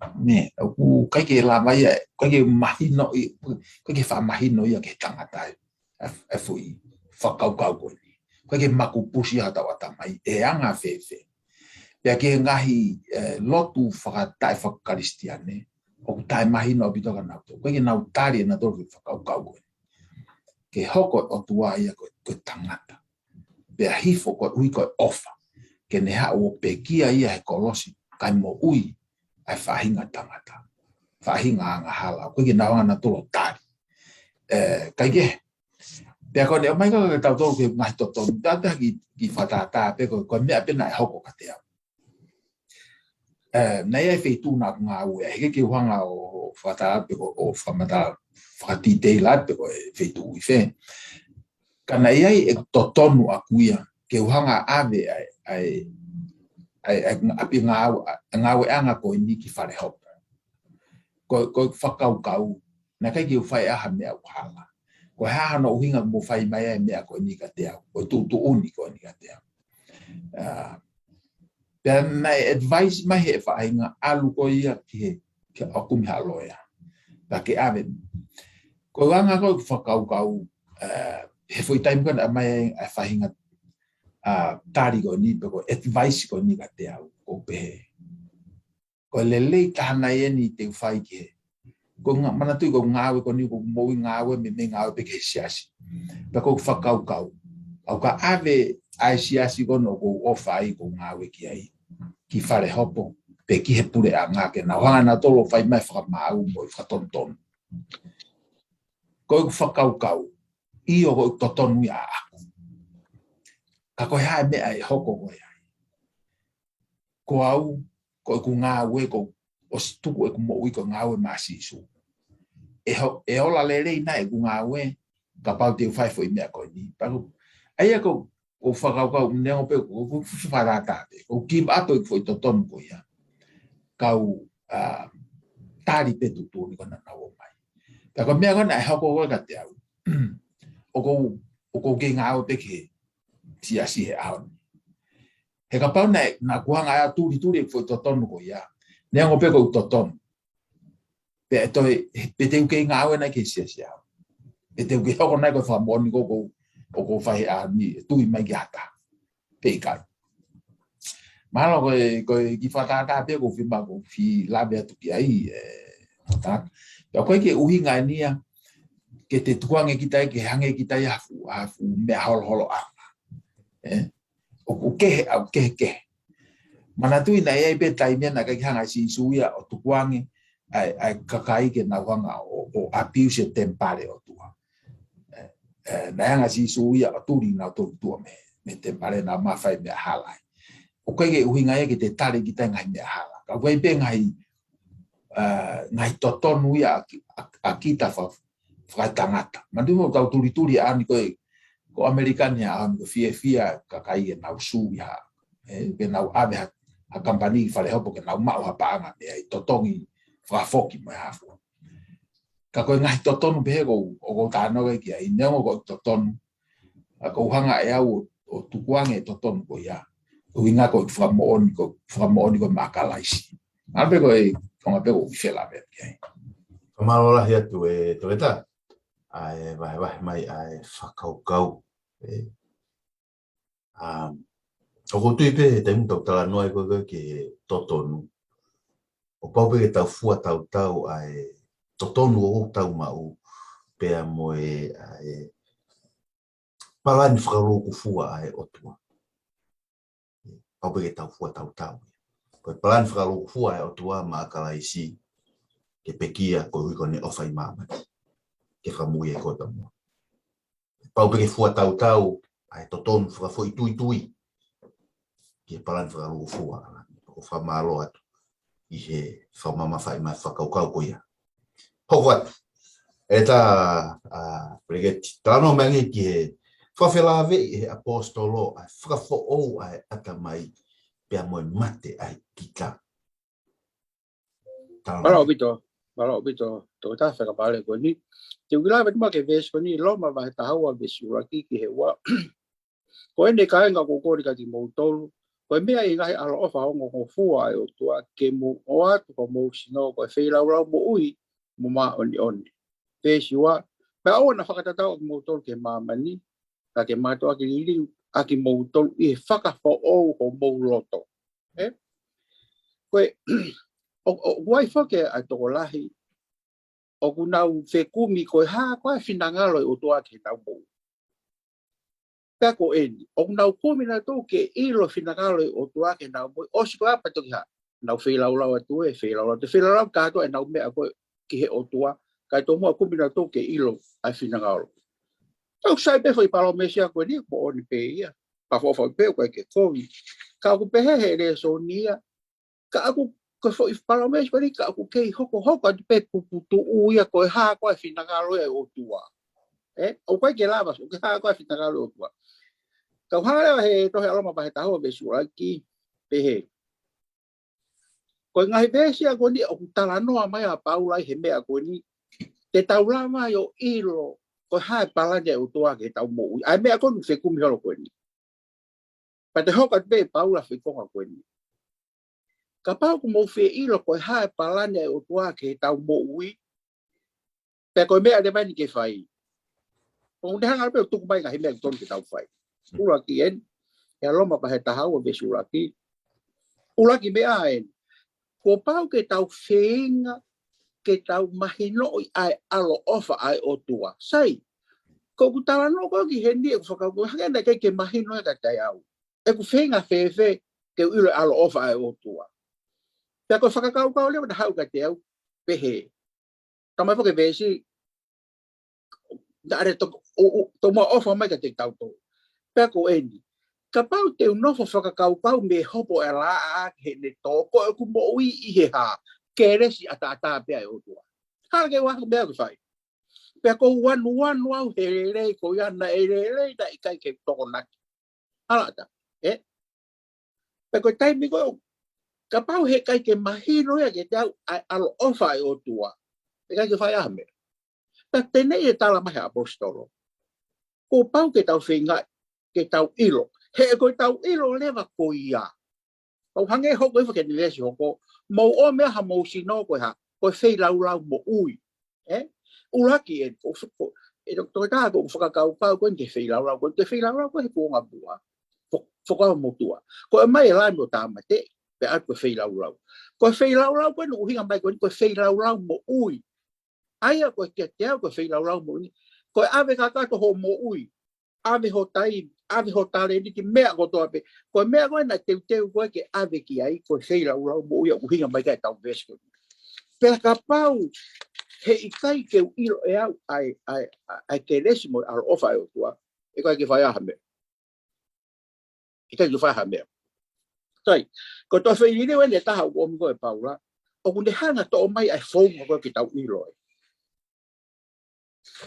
Nē, ʻoku ʻikai ke lava ia, ʻikai ke mahino ia, ʻikai ke fakamahino ia ki he tangata ē, ʻa e, ʻa e foʻi fakakaukau ko eni. ʻIkai ke makupusi ʻa hotau ʻatamai, ʻe anga fēfē. Pea ki he ngaahi, ē, lotu fakataʻefakakalisitiane, ʻoku taʻemahino ʻaupito kia nautolu. ʻIkai ke nau tali ʻe nautolu e fakakaukau ko ē. Ke hoko e ʻOtua ia ko e, ko e tangata. Pea hifo koeʻuhi ko e ʻofa. Ke ne haʻu ʻo pekia ia he kolosi, kae moʻui ʻa e faʻahinga tangata. Faʻahinga angahala. ʻOku ʻikai ke nau hanga ʻe nautolu ʻo tali. Ē, kae kehe. Pea ko ʻene ʻomai ko ē kia tautolu ki he ngaahi totonu. Tata ki, ki fakatātā pē ko, ko e meʻa pē naʻe hoko kiate au. Ē, naʻe ʻi ai e feituʻu naʻa ku ngāue ai, heʻikai ke u hanga ʻo, ʻo fakatātā pe ʻo, ʻo fakamatala, fakadetail atu pe ko e feituʻu ʻi fē. Ka naʻe ʻi ai e totonu ʻaʻaku ia, ke u hanga ʻo ʻave ʻa e, ʻa e, ʻa e, ʻa e, ʻa e ngāue, ʻa e ngāueʻanga ko eni ki Falehopo. Ko, ko e fakakaukau, naʻe ʻikai ke u fai ʻa ha meʻa ʻoku hala. Ko e hā hano ʻuhinga ʻoku mou fai mai ai e meʻa ko eni kiate au, ko e tuʻutuʻuni ko eni kiate au. Ā, pea naʻe advice mai he faʻahinga ʻalu ko ia ki he, ki he ʻo kumi ha loea. Pea ke ʻave. Ko e anga ko e fakakaukau, ā, he foʻi taimi ko ē naʻe ʻomai ai e faʻahinga, ā, tali ko eni, pe ko e advice ko eni kiate au, ʻoku pehē. Ko e lelei taha nai eni te u fai ki he. Ko e ngā-, manatuʻi ko e ngāue ko eni ʻoku ou moʻui ngāue mei, mei ngāue pē ki he siasi. Pea ko e fakakaukau. ʻOku ou ʻave ʻa e siasi ko ena ʻoku ou ʻofa ai ʻoku ou ngāue ki ai. Ki Falehopo, pe ki he puleʻanga ke nau hanga ʻe nautolu ʻo fai mai e fakamaau mo e fakatonutonu. Ko e fakakaukau, ʻio ko e totonu ia ʻaʻaku. Ka ko e hā e meʻa ʻe hoko ko ē ai. Ko au, ko ʻeku ngāue, kuo u ʻosi tuku ʻeku moʻui ko e ngāue maʻa Sīsū. ʻE ho-, ʻe ola lelei nai ʻeku ngāue, kapau te u fai e foʻi meʻa ko eni. Pea ko, ʻa ia ko, ko e fakakaukau neongo pē, ko, ko, ko e fakatātā pē, ko e give up ʻeku foʻi totonu ko ia. Kau, ā, tali pē tuʻutuʻuni ko ē naʻa nau ʻomai. Pea ko e meʻa ko ē naʻe hoko ko ē kiate au. ʻOku ou, ʻoku ou kei ngāue pē ki he siasi he ʻaho ni. He kapau naʻe, naʻa ku hanga ʻo tulituli e foʻi totonu ko ia. Neongo pē ko ʻeku totonu. Pea ʻe toe, pea te u kei ngāue nai ki he siasi au. Pea te u kei hoko nai ko e fakamoʻoni ko ē ʻoku ou, ʻoku ou fai he ʻaho ni, ʻe tui mai ki ai ha taha. Pe ʻikai. Mahalo ko e, ko e kiʻi fakatātā pē ʻoku ou fiemaʻu ke u fie lave atu ki ai, ē, tā. Pea ʻoku ʻikai ke ʻuhinga eni ia, ke te tukuange kita ia, ke hangē kita ia ha fuʻu, ha fuʻu meʻa holoholoʻanga. Ē? ʻOku kehe, ʻoku kehekehe. Manatuʻi naʻe ʻi ai pē taimi ia naʻe ʻikai ke hanga ʻe Sīsū ia ʻo tukuange ʻa e, ʻa e kakai ke nau hanga ʻo, ʻo abuse e temipale ʻo e ʻOtua. Ē, ē, naʻe hanga ʻe Sīsū ia ʻo tuli kinautolu ki tuʻa mei, mei he temipale naʻa nau fai e meʻa hala ai. ʻOku ʻikai ke ʻuhinga ia ke te tali kita e ngaahi meʻa hala. Ka ʻoku ʻi ai pē ngaahi, ā, ngaahi totonu ia ʻa ki-, ʻa, ʻa kita fa-, fakatangata. Manatuʻi ʻoku tau tulituli ʻaho ni ko e, ko ʻAmelika ni ʻaho ni ko e fiefia kakai ke nau sui ha, ē, ke nau ʻave ha, ha kamupani ki fale hopo ke nau maʻu ha paʻanga mei ai, totongi fakafoki mo e hā fua. Ka ko e ngaahi totonu pehē ʻoku ou, ʻoku ou talanoa ki ai, neongo ko e totonu, ka ʻoku ou hanga ʻe au ʻo, ʻo tukuange e totonu ko ia. Ko e ʻuhinga ko e fakamoʻoni ko, fakamoʻoni ko maʻa Kalaisi. Ngā pē ko e, ko ngā pē ko e felāveʻi ai. Fakamālō lahi atu ʻe Toketā, ʻa e vahevahe mai ʻa e fakakaukau. Ē, um, ʻoku ou tui pē he taimi ʻoku tau talanoa ai ko ē ki he totonu, ʻoku pau pē ke tau fua tautau ʻa e totonu ʻoku tau maʻu pea mo e, ʻa e palani fakalūkufua ʻa e ʻOtua. Pau pē ke tau fua tautau. Ko e palani fakalūkufua ʻa e ʻOtua maʻa Kalaisi ke pekia koeʻuhi ko ʻene ʻofa ʻi māmani, ke fakamoʻui ai koe pea mo au. Pau pē ke fua tautau ʻa e totonu fakafoʻituitui ki he palani fakalūkufua ʻa langi. ʻOku ou fakamālō atu ʻi he fakamamafaʻi mai fakakaukau ko ia. Hoko atu. ʻE tā, ʻa, Pelegeti, talanoa mai angē ki he fakafelāveʻi ʻe he ʻaposetolo ʻa e fakafoʻou ʻa e ʻatamai pea mo e mate ʻa e kita. Mālō ʻaupito, mālō ʻaupito, Toketā, fakapale ko eni. Te u kiʻi lave atu muʻa ki he veesi ko eni, Loma vahe taha ua veesi ʻuluaki ki he ua. Ko eni kāinga, ʻoku ou kole kiate kimoutolu, ko e meʻa ʻi he ngaahi ʻaloʻofa ongongofua ʻa e ʻOtua, ke mou ʻoatu ki homou sino ko e feilaulau moʻui mo māʻoniʻoni. Veesi ua, pea ʻoua naʻa fakatatau ʻa kimoutolu ki he māmani, ka ke mātuʻaki liliu ʻa kimoutolu ʻi he fakafoʻou homou loto. Ē? Ko e, ʻo, ʻo, ʻoku ʻi ai foki ʻa e tokolahi ʻoku nau fekumi ko e hā koā e finangalo ʻo e ʻOtua ki heʻenau moʻui. Pea ko eni, ʻoku nau kumi nautolu ke ʻilo e finangalo ʻo e ʻOtua ki heʻenau moʻui, ʻosi ko ia pea toki hā, nau feilaulau atu ē, feilaulau atu, feilaulau kātoa ʻenau meʻa ko ē ki he ʻOtua, kae tomuʻa kumi nautolu ke ʻilo ʻa e finangalo. Tau sai pē foʻi palōmesi ko eni, moʻoni pē ia. Pea foʻofoʻo pē ʻoku ʻikai ke kovi. Ka ʻoku pehē he lēsoni ia, ka ʻoku, ko e foʻi palōmesi ko eni, ka ʻoku kei hokohoko atu pē puputuʻu ia ko e hā koā e finangalo ʻo e ʻOtua. Ē, ʻoku ʻikai ke lava, ʻoku ke hā koā e finangalo ʻo e ʻOtua. Ka u hanga leva he tohi ʻa Loma vahe taha ua veesi ʻuluaki, pehē. Ko e ngaahi veesi ia ko eni ʻoku talanoa mai ʻa Paula ʻi he meʻa ko eni, te tau lava ai ʻo ʻilo ko e hā e palani ʻa e ʻOtua ki heʻetau moʻui. ʻA e meʻa ko eni ʻoku fekumi holo ko eni. Pea toe hoko atu pē ʻe Paula foʻi konga ko eni. Kapau ʻoku mou fie ʻilo ko e hā e palani ʻa e ʻOtua ki heʻetau moʻui, pea ko e meʻa leva eni ke fai. ʻOku ne hanga pē ʻo tuku mai e ngaahi meʻa ʻoku totonu ke tau fai. ʻUluaki eni, ʻi he Loma vahe taha ua veesi ʻuluaki. ʻUluaki meʻa eni. Kuo pau ke tau feinga ke tau mahinoʻi ʻa e ʻaloʻofa ʻa e ʻOtua. Sai, ko ʻeku talanoa ko ē ki heni ʻeku fakakaukau hangē naʻe ʻikai ke mahino ia kiate au. ʻEku feinga fēfē ke u ʻilo e ʻaloʻofa ʻa e ʻOtua. Pea ko e fakakaukau leva naʻe haʻu kiate au, pehē. Talamai foki he veesi, naʻa ne to-, ʻo, ʻo, tomuʻa ʻofa mai kiate kitautolu. Pea ko eni, kapau te u nofo fakakaukau mei he hopo ʻa e laʻā ki heʻene tō, ko ʻeku moʻui ʻi he hā, kelesi ʻataʻatā pē ʻa e ʻOtua. Hala ke u ʻai ha meʻa ke fai. Pea ʻoku ou anuanu au he lelei ko ia, naʻe lelei naʻe ʻikai ke tokonaki. Hala ʻatā, ē? Pea ko e taimi ko ē, kapau he ʻikai ke mahino ia kiate au ʻa e ʻaloʻofa ʻa e ʻOtua, ʻikai ke fai ha meʻa. Pea teʻeki ai ke talamai ʻe he ʻaposetolo, kuo pau ke tau feinga ke tau ʻilo. He ko ʻetau ʻilo leva ko ia, pau hangē hoko hifo ki he veesi hoko, mou ʻomai ʻa homou sino ko e hā, ko e feilaulau moʻui. Ē? ʻUluaki ē, ko, ko, ē, to-, Toketā, ko e fakakaukau ko eni ki he feilaulau, ko e feilaulau ko ē he kuonga muʻa. Fo-, fokua motuʻa. Ko e ʻomai e lami ʻo tāmateʻi, pea ʻoatu ko e feilaulau. Ko e feilaulau ko eni ʻoku ʻuhinga mai ko eni, ko e feilaulau moʻui. ʻA ia ko e kiate au ko e feilaulau moʻui. Ko e ʻave kakato hoʻo moʻui. ʻAve ho taimi, ʻave ho talēniti, meʻa kotoa pē. Ko e meʻa ko ē naʻe teuteu koe ke ʻave ki ai, ko e feilaulau moʻui ʻoku ʻuhinga mai ki ai ʻetau veesi ko eni. Pea kapau he ʻikai ke u ʻilo ʻe au ʻa e, ʻa e, ʻa e, ʻa e kelesi mo e ʻaloʻofa ʻa e ʻOtua, ʻikai ke fai ha meʻa. ʻIkai ke fai ha meʻa. Sai, ko e toe feilaulau eni ʻe taha ʻoku ʻomi ko ē ʻe Paula, ʻoku ne hanga ʻo toʻo mai ʻa e founga ko ē ke tau ʻilo ai.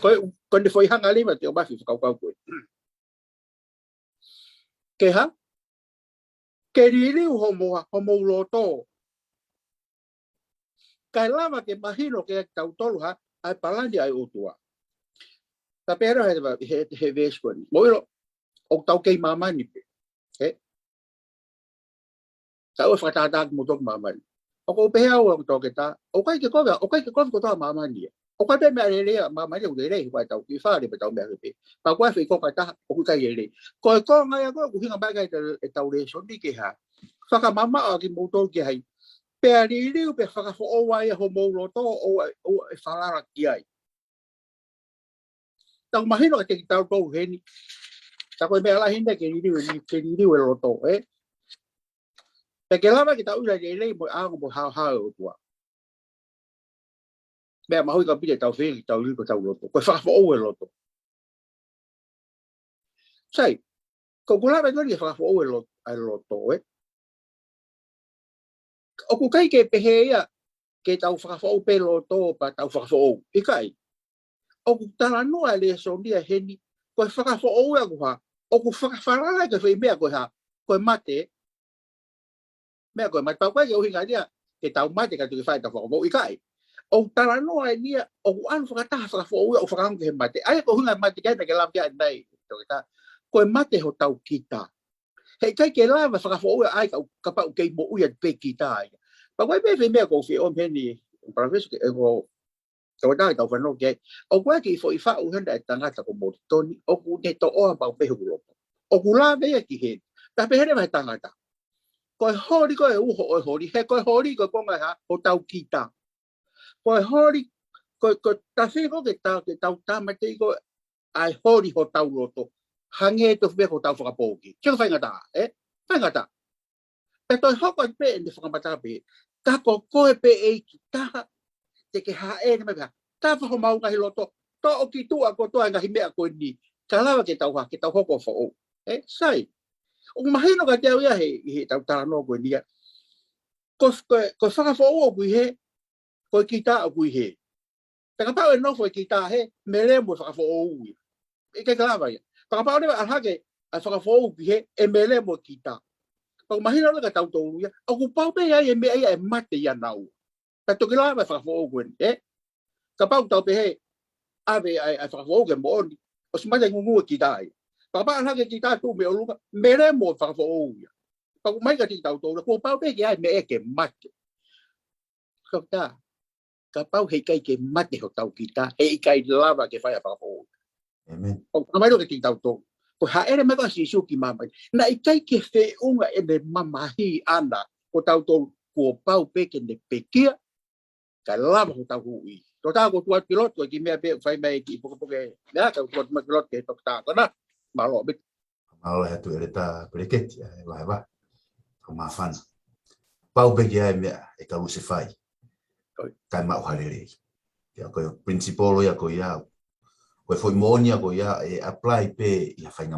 Ko e, ko ʻene foʻi hanga leva te o mafi fakakaukau ko ē. Ke hā? Ke liliu homou, homou loto. Kae lava ke mahino kiate kitautolu ha, ʻa e palani ʻa e ʻOtua. Ta pehē he, he, he veesi ko eni. Mou ʻilo, ʻoku tau kei māmani pē. Ē? Tau ʻoua ʻe fakatātā kimoutolu ki māmani. ʻOku ou pehē au ʻoku toketā, ʻoku ʻikai ke kovi, ʻoku ʻikai ke kovi kotoa māmani ia. ʻOku ʻikai pē meʻa lelei ʻa māmani ʻoku lelei, ʻoku ʻi ai ʻetau kiʻi fale, pea tau meʻa pē. Pea ko e foʻi konga ʻe taha, ʻoku ʻikai lelei. Ko e konga ia ko ē ʻoku ʻuhinga mai ki ai ʻetau, ʻetau lēsoni ke hā. Fakamamaʻo ʻa kimoutolu ki ai. Pea liliu pea fakafoʻou ai homou loto ʻoua, ʻoua ʻe falala ki ai. Tau mahino kiate kitautolu heni. Ta ko e meʻa lahi eni ke liliu eni, ke liliu e loto, ē? Pea ke lava ke tau ʻilo lelei mo e ʻaonga mo e haohaoa ʻo e ʻOtua. Meʻa mahuʻinga pē ʻetau fili, tau liliu hotau loto. Ko e fakafoʻou e loto. Sai, ko ʻeku lave ko eni ke fakafoʻou e lo-, ʻa e loto, ē? ʻOku ʻikai ke pehē ia ke tau fakafoʻou pē loto pea tau fakafoʻou. ʻIkai. ʻOku talanoa e lēsoni ia heni, ko e fakafoʻou ia ko e hā, ʻoku fakafalala ki he foʻi meʻa ko e hā, ko e mate. Meʻa ko e mate pea ʻoku ʻikai ke ʻuhinga ia ke tau mate ka tuku ke fai ʻetau fakafoʻou, ʻikai. ʻOku talanoa eni ia, ʻoku ʻalu fakataha fakafoʻou ia ʻo fakaongo ki he mate. ʻA ia ko e ʻuhinga e mate ke ʻai ke lava ke ʻai mai, toketā. Ko e mate hotau kita. Heʻikai ke lava fakafoʻou ia ai ka, kapau ʻoku kei moʻui atu pē kita ia. Pea ko e meʻa, foʻi meʻa ʻoku ou fie ʻomi heni, Palōfesa, ke, ē, ko, toketā, ke tau fanongo ki ai. ʻOku ʻi ai e kiʻi foʻi faʻu hena ʻa e tangata ko Molitoni, ʻoku ne toʻoa pau pē hoku loto. ʻOku lave ia ki heni. Ta pehē leva he tangata. Ko e holi ko e uho ʻo e holi, he ko e holi ko e konga ʻe hā, hotau kita. Ko e holi, ko, ko e tafe ko ē ke tau, ke tau tāmateʻi ko ē ʻa e holi hotau loto. Hangē tofu pē ko hotau fakapoʻuli. Ke faingataʻa, ē? Faingataʻa. Pea toe hoko atu pē ʻene fakamatala pē. Ka ko koe pē ʻEiki taha, te ke hāʻele mai pē. Tafa homau ngaahi loto. Toʻo ki tuʻa kotoa e ngaahi meʻa ko eni. Ka lava ke tau hā, ke tau hoko ʻo foʻou. Ē? Sai. ʻOku mahino kiate au ia he, he ʻetau talanoa ko eni ia. Ko, ko, ko e fakafoʻou ʻoku ʻi hē, ko e kita ʻoku ʻi hē. Pea kapau ʻe nofo e kita hē, melemo e fakafoʻou ia. ʻIkai ke lava ia. Pea kapau leva ʻe ʻalu hake ʻa e fakafoʻou ki hē, ʻe melemo e kita. Pea ʻoku mahino leva kiate kitautolu ia, ʻoku pau pē ia e meʻa ia ʻe mate ia naua. Pea toki lava e fakafoʻou ko eni, ē? Kapau tau pehē, ʻave ʻa e, ʻa e fakafoʻou ke moʻoni, ʻosi mate ngungu e kita ia. Pea kapau ʻe ʻalu hake e kita tuʻu mei ʻolunga, melemo e fakafoʻou ia. Pea ʻoku mahino kiate kitautolu, kuo pau pē ke ʻi ai e meʻa ke mate. Toketā, kapau heʻikai ke mate hotau kita, heʻikai lava ke fai ʻa e fakafoʻou. ʻĒmeni. ʻOku ʻomai loa kiate kitautolu. Ko e hāʻele mai ko ē ʻa Sīsū ki māmani. Naʻe ʻikai ke feʻunga ʻene mamahi ʻana, ko tautolu kuo pau pē ke ne pekia, kae lava hotau huʻi. Toketā, ʻoku ou tuʻu atu ki loto, ko e kiʻi meʻa pē ʻoku fai mai e kiʻi pukepuke. Meʻa, ka ʻoku ou tuʻu atu ki loto ki he toketā ko ena. Mālō ʻaupito. Mālō e ʻEletā Peleketi, ʻa e vahevahe. Ko e māfana. Pau pē ke ʻi ai e meʻa ʻe kalusefai. ʻOi. Kae maʻu ha lelei. Ia ko e principle ia ko ia. Ko e foʻi moʻoni ia ko ia ʻe apply pē ʻi ha faʻahinga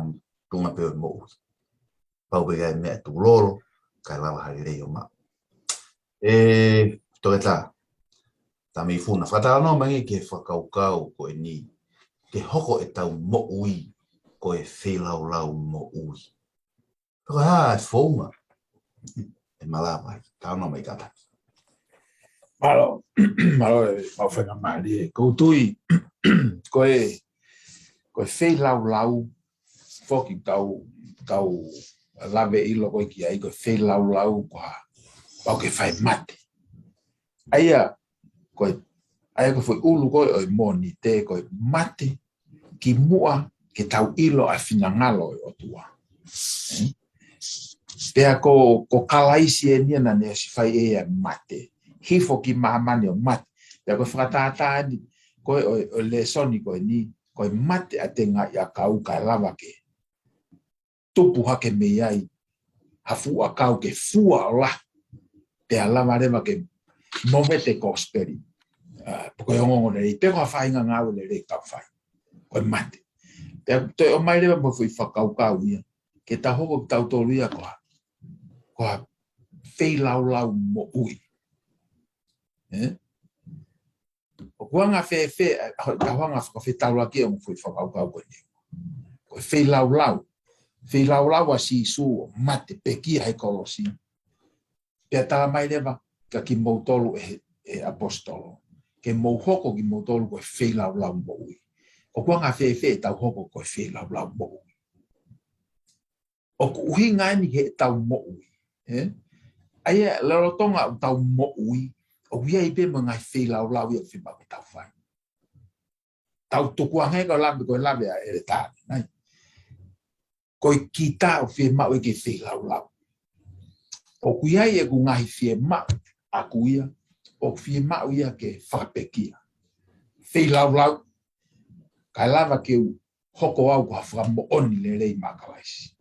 tuʻunga pē ʻo e moʻui. Pau pē ke ʻi ai e meʻa ʻe tulolo, kae lava ha lelei ʻo maʻu. Ē, toketā. Tamaifuna, fakatalanoa mai ange ki he fakakaukau ko eni. Ke hoko ʻetau moʻui, ko e feilaulau moʻui. Ko e hā e founga ʻe malava ai, talanoa mai kātaki. Mālō, mālō e mau faingamālie. ʻOku ou tui, ko e, ko e feilaulau, foki tau, tau lave ʻilo ko ē ki ai, ko e feilaulau ko e hā, pau ke fai mate. ʻA ia, ko e, ʻa ia ko e foʻi ʻulu ko ē ʻo e Mōnite, ko e mate, kimuʻa ke tau ʻilo ʻa e finangalo ʻo e ʻOtua. Pea ko, ko Kalaisi eni ia naʻa ne ʻosi fai ʻe ia e mate. Hifo ki māmani ʻo mate. Pea ko e fakatātā eni, ko e, ʻo e, ʻo e lēsoni ko eni, ko e mate ʻa e tengaʻi ʻakau kae lava ke tupu hake mei ai ha fuʻu ʻakau ke fua ʻo lahi, pea lava leva ke movete e kosipeli. ʻA, pe ko e ongoongolelei, pe ko ha faʻahinga ngāue lelei ʻoku tau fai. Ko e mate. Pea toe ʻomai leva mo e foʻi fakakaukau ia. Ke tau hoko kitautolu ia ko ha, ko ha feilaulau moʻui. Ē? ʻOku anga fēfē, ʻa, ʻa, ʻa, anga fakafetaulaki ʻo mo fui fakakaukau ko eni. Ko e feilaulau. Feilaulau ʻa Sīsū ʻo mate pekia he kolosi. Pea tala mai leva, ka kimoutolu ʻe, ʻe ʻaposetolo. Ke mou hoko kimoutolu ko e feilaulau moʻui. ʻOku anga fēfē ʻetau hoko ko e feilaulau moʻui. ʻOku ʻuhinga eni he ʻetau moʻui. ʻE? ʻA ia, lolotonga ʻetau moʻui, ʻoku ʻi ai pē mo e ngaahi feilaulau ia ʻoku fiemaʻu ke tau fai. Tau tukuange ko e lave, ko e lave ʻa ʻEletā. Nai. Ko e kita ʻoku fiemaʻu ia ke feilaulau. ʻOku ʻi ai ʻeku ngaahi fiemaʻu ʻaʻaku ia, ʻoku fiemaʻu ia ke fakapekia. Feilaulau. Kae lava ke u hoko au ko ha fakamoʻoni lelei maʻa Kalaisi.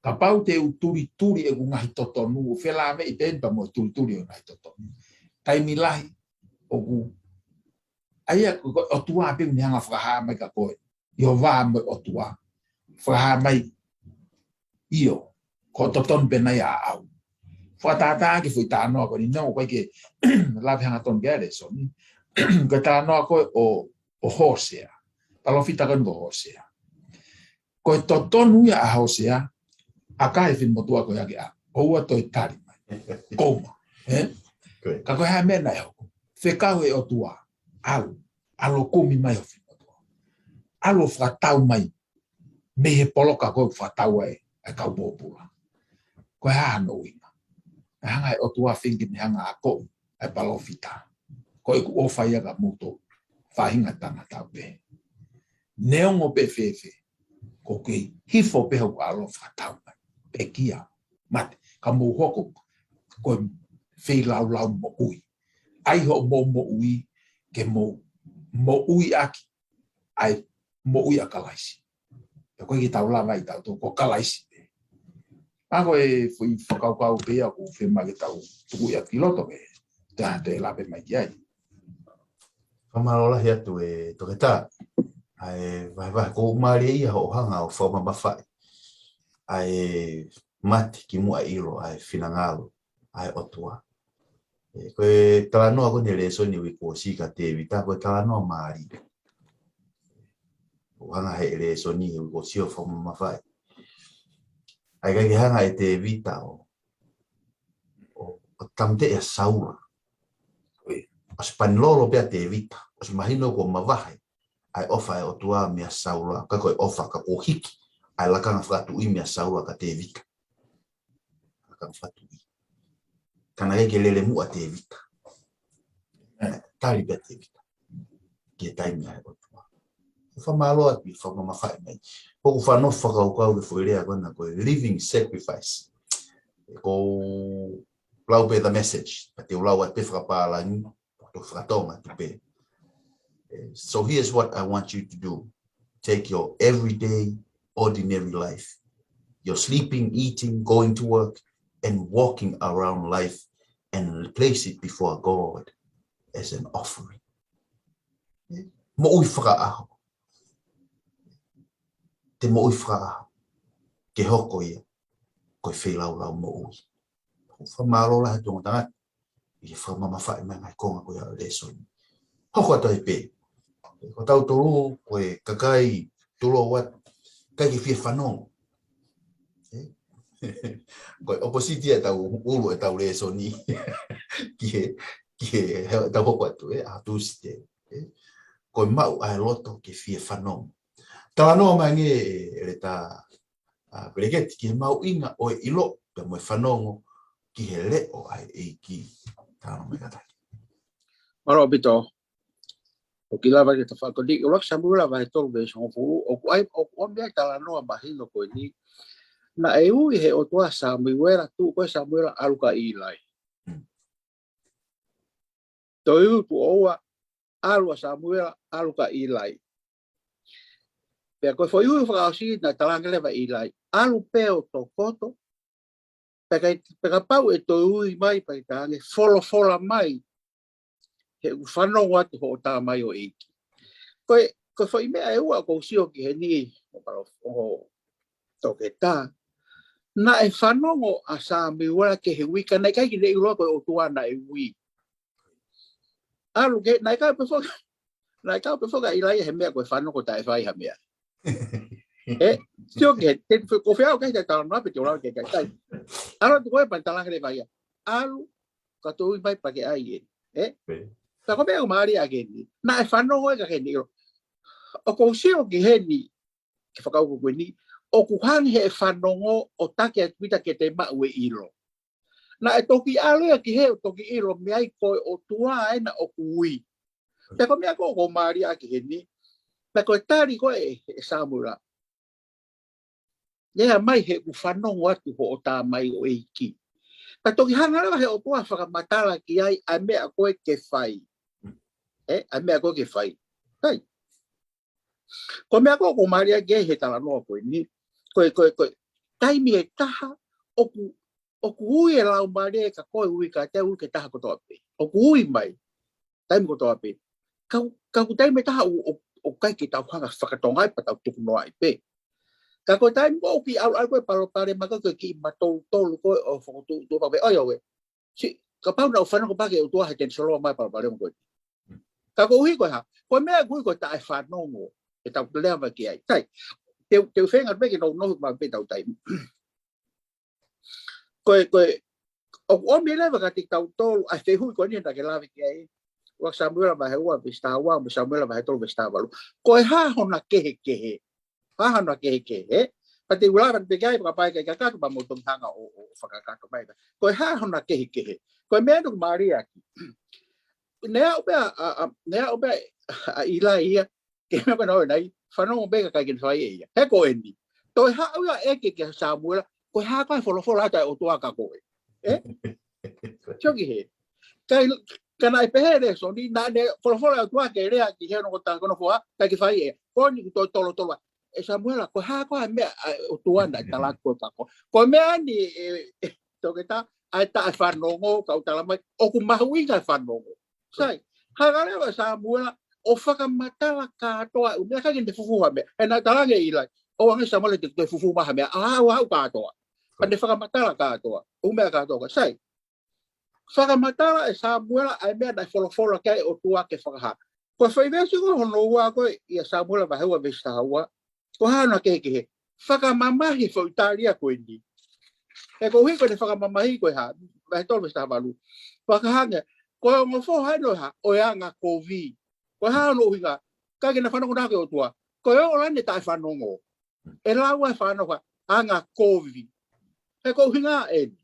Kapau te u tulituli ʻeku ngaahi totonu, ʻo felāveʻi pē eni pea mo e tulituli ʻo e ngaahi totonu. Taimi lahi, ʻoku, ʻa ia ko, ko e ʻOtua pē ʻoku ne hanga fakahā mai kia koe. ʻIo, ʻa e ʻOtua. Fakahā mai. ʻIo, ko e totonu pē eni ia ʻaʻau. Fakatātā ki he foʻi talanoa ko eni, neongo ʻoku ʻikai ke lave hangatonu ki ai e lēsoni. Ko e talanoa ko ē ʻo, ʻo Hōsea. Palōfita ko eni ko Hōsea. Ko e totonu ia ʻa Hōsea, ʻaka e finemotuʻa ko ia ke ʻalu. ʻOua toe tali mai. Kouma. ʻE? Ko ia. Ka ko e hā e meʻa naʻe hoko? Fekau e ʻOtua. ʻAlu. ʻAlu ʻo kumi mai ho finemotuʻa. ʻAlu ʻo fakatau mai. Mei he poloka ko ē ʻoku fakatau ai ʻa e kau pōpula. Ko e hā hono ʻuhinga? ʻE hanga ʻe he ʻOtua feinga ke ne hanga ʻo akoʻi ʻa e palōfita. Ko ʻeku ʻofa ia kia moutolu. Faʻahinga tangata pē. Neongo pe fēfē. ʻOku kei hifo pē hoku ʻAlo ʻo fakatau mai. Pekia. Mate. Ka mou hoko ko e feilaulau moʻui. ʻAi hoʻomou moʻui ke mou moʻui ʻaki ʻa e moʻui ʻa Kalaisi. Pea ko e ke tau lava ai tautolu ko Kalaisi pē. ʻA ko e foʻi fakakaukau pē ia ʻoku fiemaʻu ke tau tuku ia ki loto ke te, te lave mai ki ai. Fakamālō lahi atu e Toketā. ʻA e vahevahe ko mālie ia hoʻo hanga ʻo fakamamafaʻi ʻa e mate kimuʻa ʻilo ʻa e finangalo ʻa e ʻOtua. ʻE, ko e talanoa ko eni he lēsoni uike kuo ʻosi kia Tēvita, ko e talanoa mālie. ʻO hanga he lēsoni he uike kuo ʻosi ʻo fakamamafaʻi. ʻA ia ʻikai ke hanga ʻe Tēvita ʻo, ʻo, ʻo tāmateʻi ʻa Saula. ʻOsi panilolo pē ʻa Tēvita, ʻosi mahino kuo mavahe ʻa e ʻofa ʻa e ʻOtua meia Saula, ka ko e ʻofa ka kuo hiki ʻa e lakanga fakatuʻi meia Saula kia Tēvita. Lakanga fakatuʻi. Ka naʻe ʻikai ke lele muʻa Tēvita. ʻE, tali pē ʻa Tēvita ki he taimi ʻa e ʻOtua. Fakamālō atu e fakamamafaʻi mai. Ko ʻeku fanongo fakakaukau ki he foʻi lea ko ena ko e living sacrifice. Ko e lau pē the message, ka te u lau atu pē fakapālangi, ʻo fakatonga atu pē. Eh, so here's what I want you to do. Take your everyday, ordinary life. Your sleeping, eating, going to work, and walking around life and place it before God as an offering. Moʻui fakaʻaho. Te moʻui fakaʻaho. Ke hoko ia ko e feilaulau moʻui. Fakamālō lahi atu ongo tangata ʻi he fakamamafaʻi mai ngaahi konga ko ia ʻo e lēsoni. Hoko atu ai pē. Ko tautolu, ko e kakai tulou atu, ʻikai ke fie fanongo. ʻE? Ko e opposite ia ʻetau ʻulu ʻetau lēsoni. Ki he, ki he, he ʻetau hoko atu, ʻe, ʻaho Tūsite. ʻE? Ko e maʻu ʻa e loto ke fie fanongo. Talanoa mai ange ʻe, ʻEletā ʻa Peleketi ki he mahuʻinga ʻo e ʻilo, pea mo e fanongo ki he leʻo ʻa e ʻEiki. Talanoa mai kātaki. Mālō ʻaupito. ʻOku lava ke tau fakakoniʻi, ʻuluaki Samuela vahe tolu veesi hongofulu, ʻoku ʻai, ʻoku ʻomi ai talanoa mahino ko eni. Naʻe ui he ʻOtua ʻa Samuela, tuʻu ko ē Samuela ʻalu kia ʻĪlai. Hmm. Toe ui tuʻo ua, ʻalu ʻa Samuela, ʻalu kia ʻĪlai. Pea ko e foʻi ui fakaʻosi naʻe talaange leva ʻe ʻĪlai, ʻalu pē ʻo tokoto, pea kai, pea kapau ʻe toe ui mai, pea kai talaange folofola mai, he ʻoku fanongo atu hoʻo tamaioʻeiki. Ko e, ko e foʻi meʻa ʻe ua ʻoku ou sio ki heni, ʻo palo, ʻo Toketā. Naʻe fanongo ʻa Samuela ki he ui, ka naʻe ʻikai ke ne ʻilo ko e ʻOtua naʻe ui. ʻAlu ke, naʻe kau pē foki, naʻe kau pē foki ʻa ʻIlai he meʻa ko e fanongo taʻe fai ha meʻa. ʻE, sio ke, te, ko fea o kai te tau noa pe te ola ke kai. ʻAlu atu ko e pantala ke le fai ia. ʻAlu, ka tō ui mai pea ke ʻai eni. ʻE? Pē. Pea ko e meʻa ko Malia ke ni. Naʻe fanongo ē ka ke ni. ʻOku ou sio ki heni, ke fakauku ko eni. ʻOku hangē he fanongo ʻo taki atu kita ke te maʻu e ʻilo. Naʻe toki ʻalu ia ki he ʻo toki ʻilo meʻa ai ko e ʻOtua ena ʻoku ui. Pea ko e meʻa ko, ko Malia ki heni. Pea ko e tali ko e, e Samuela. Lea mai he ʻoku fanongo atu hoʻo tamai ʻo ʻeiki. Pea toki hanga leva he ʻOtua fakamatala ki ai ʻa e meʻa ko ē ke fai. ʻE, ʻa e meʻa ko ē ke fai. Hai. Ko e meʻa ko, ko Malia ke he talanoa ko eni. Ko e, ko e, ko e, taimi ʻe taha, ʻoku, ʻoku ui e Laumālie ka ko e ui ka te ui ke taha kotoa pē. ʻOku ui mai. Taimi kotoa pē. Ka, ka ko e taimi ʻe taha ʻo, ʻo, ʻoku ʻikai ke tau hanga fakatonga ai pea tau tuku noa ai pē. Ka ko e taimi ko ē ʻoku ʻi ʻalu ʻalu ko e palopalema ko ē ke kiʻi matau tolu ko ē ʻo fokotuʻutuʻu pea pē, ʻoi ʻoe. Si, kapau naʻa ʻoku fanongo pē ke ʻOtua he tenisoloa mai palopalema ko ē. Ka koeʻuhi ko e hā, ko e meʻa koeʻuhi ko e taʻe fanongo, ʻe tau lea mai ki ai. Sai, te, te u feinga pē ke nounou mai pē tau taimi. Ko e, ko e, ʻoku ʻomi leva kiate kitautolu, ʻa e fehuʻi ko eni naʻa ke lave ki ai. ʻUluaki Samuela vahe ua veesi taha ua, mo Samuela vahe tolu veesi taha valu. Ko e hā hona kehekehe. Hā hona kehekehe. Pea te u lave pē ki ai, pea kapau ʻe ʻikai kakato, pea mou toki hanga ʻo, ʻo fakakakato mai. Ko e hā hona kehekehe. Ko e meʻa ʻoku Malia ki. Naʻe aʻu pē ʻa, ʻa, ʻa, naʻe aʻu pē ʻa, ʻa ʻIlai ia, ke meʻa ko ena ʻo nai, fanongo pē ka ʻikai ke ne fai ʻe ia. He ko eni. Toe haʻu ia ʻo ʻeke kia Samuela, ko e hā ko e folofola atu ʻa e ʻOtua kia koe. ʻE? Sio ki he. Kai, ka naʻe pehē lēsoni, naʻa ne folofola ʻa e ʻOtua ke lea ki he ongo taha ko hono foha, ʻikai ke fai ʻe ia. Ko eni kuo toe tolotolo. ʻE Samuela, ko e hā ko e meʻa ʻa e ʻOtua naʻe tala atu kia koe. Ko e meʻa ni, ʻe, ʻe, toketā, ʻa e taʻe fanongo, kau tala mai, ʻoku mahuʻinga e fanongo. Sai, hanga leva ʻe Samuela ʻo fakamatala kātoa, ʻū meʻa ʻikai ke ne fufū ha meʻa. He naʻe talaange ʻe ʻIlai, ʻoua ʻe Samuela te, te fufū mai ha meʻa, ʻa, ʻa, ʻa, kātoa. Pea ne fakamatala kātoa, ʻū meʻa kātoa. Sai, fakamatala ʻe Samuela ʻa e meʻa naʻe folofola ki ai ʻOtua ke fakahā. Ko e foʻi veesi ko hono ua ko ē ʻia Samuela vahe ua veesi taha ua. Ko e hā hona kehekehe. Fakamamahi foʻi tali ia ko eni. He koeʻuhi ko ʻene fakamamahi ko e hā. Vahe tolu veesi taha valu. Fakahā ange. Ko e ongo foha ʻe ʻi ai ha, ʻo e anga kovi. Ko e hā hono ʻuhinga. ʻIkai ke na fanongo naʻa ke ʻOtua. Ko e ʻola ʻene taʻe fanongo. ʻE lau ʻa e fānau ha, anga kovi. He ko e ʻuhinga eni.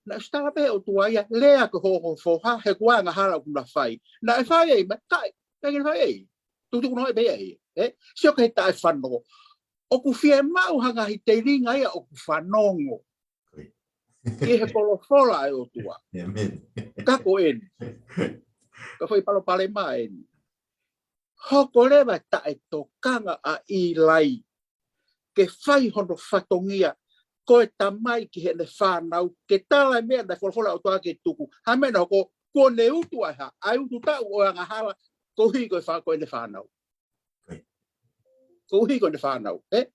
Naʻe ʻosi tala pē ʻOtua ia, lea ki ho ongo foha, he ko e angahala ʻoku na fai. Naʻe fai ʻe ia, ma, kai, kai ke fai ʻe ia. Tutuku noa pē ia ʻe ia. ʻE, sio ki he taʻe fanongo. ʻOku fiemaʻu ha ngaahi telinga ia ʻoku fanongo. Ki he folofola ʻa e ʻOtua. ʻĒmeni. Ka ko eni. Ka foʻi palopalema eni. Hoko leva taʻe tokanga ʻa ʻIlai. Ke fai hono fatongia. Ko e tamai ki heʻene fānau. Ke tala e meʻa naʻe folofola ʻOtua ke tuku. Ha meʻa naʻe hoko, kuo ne utu ʻa e hā. ʻA e utu taʻu ʻo e angahala. Koeʻuhi ko e fā, ko ʻene fānau. Koeʻuhi ko ʻene fānau. ʻE?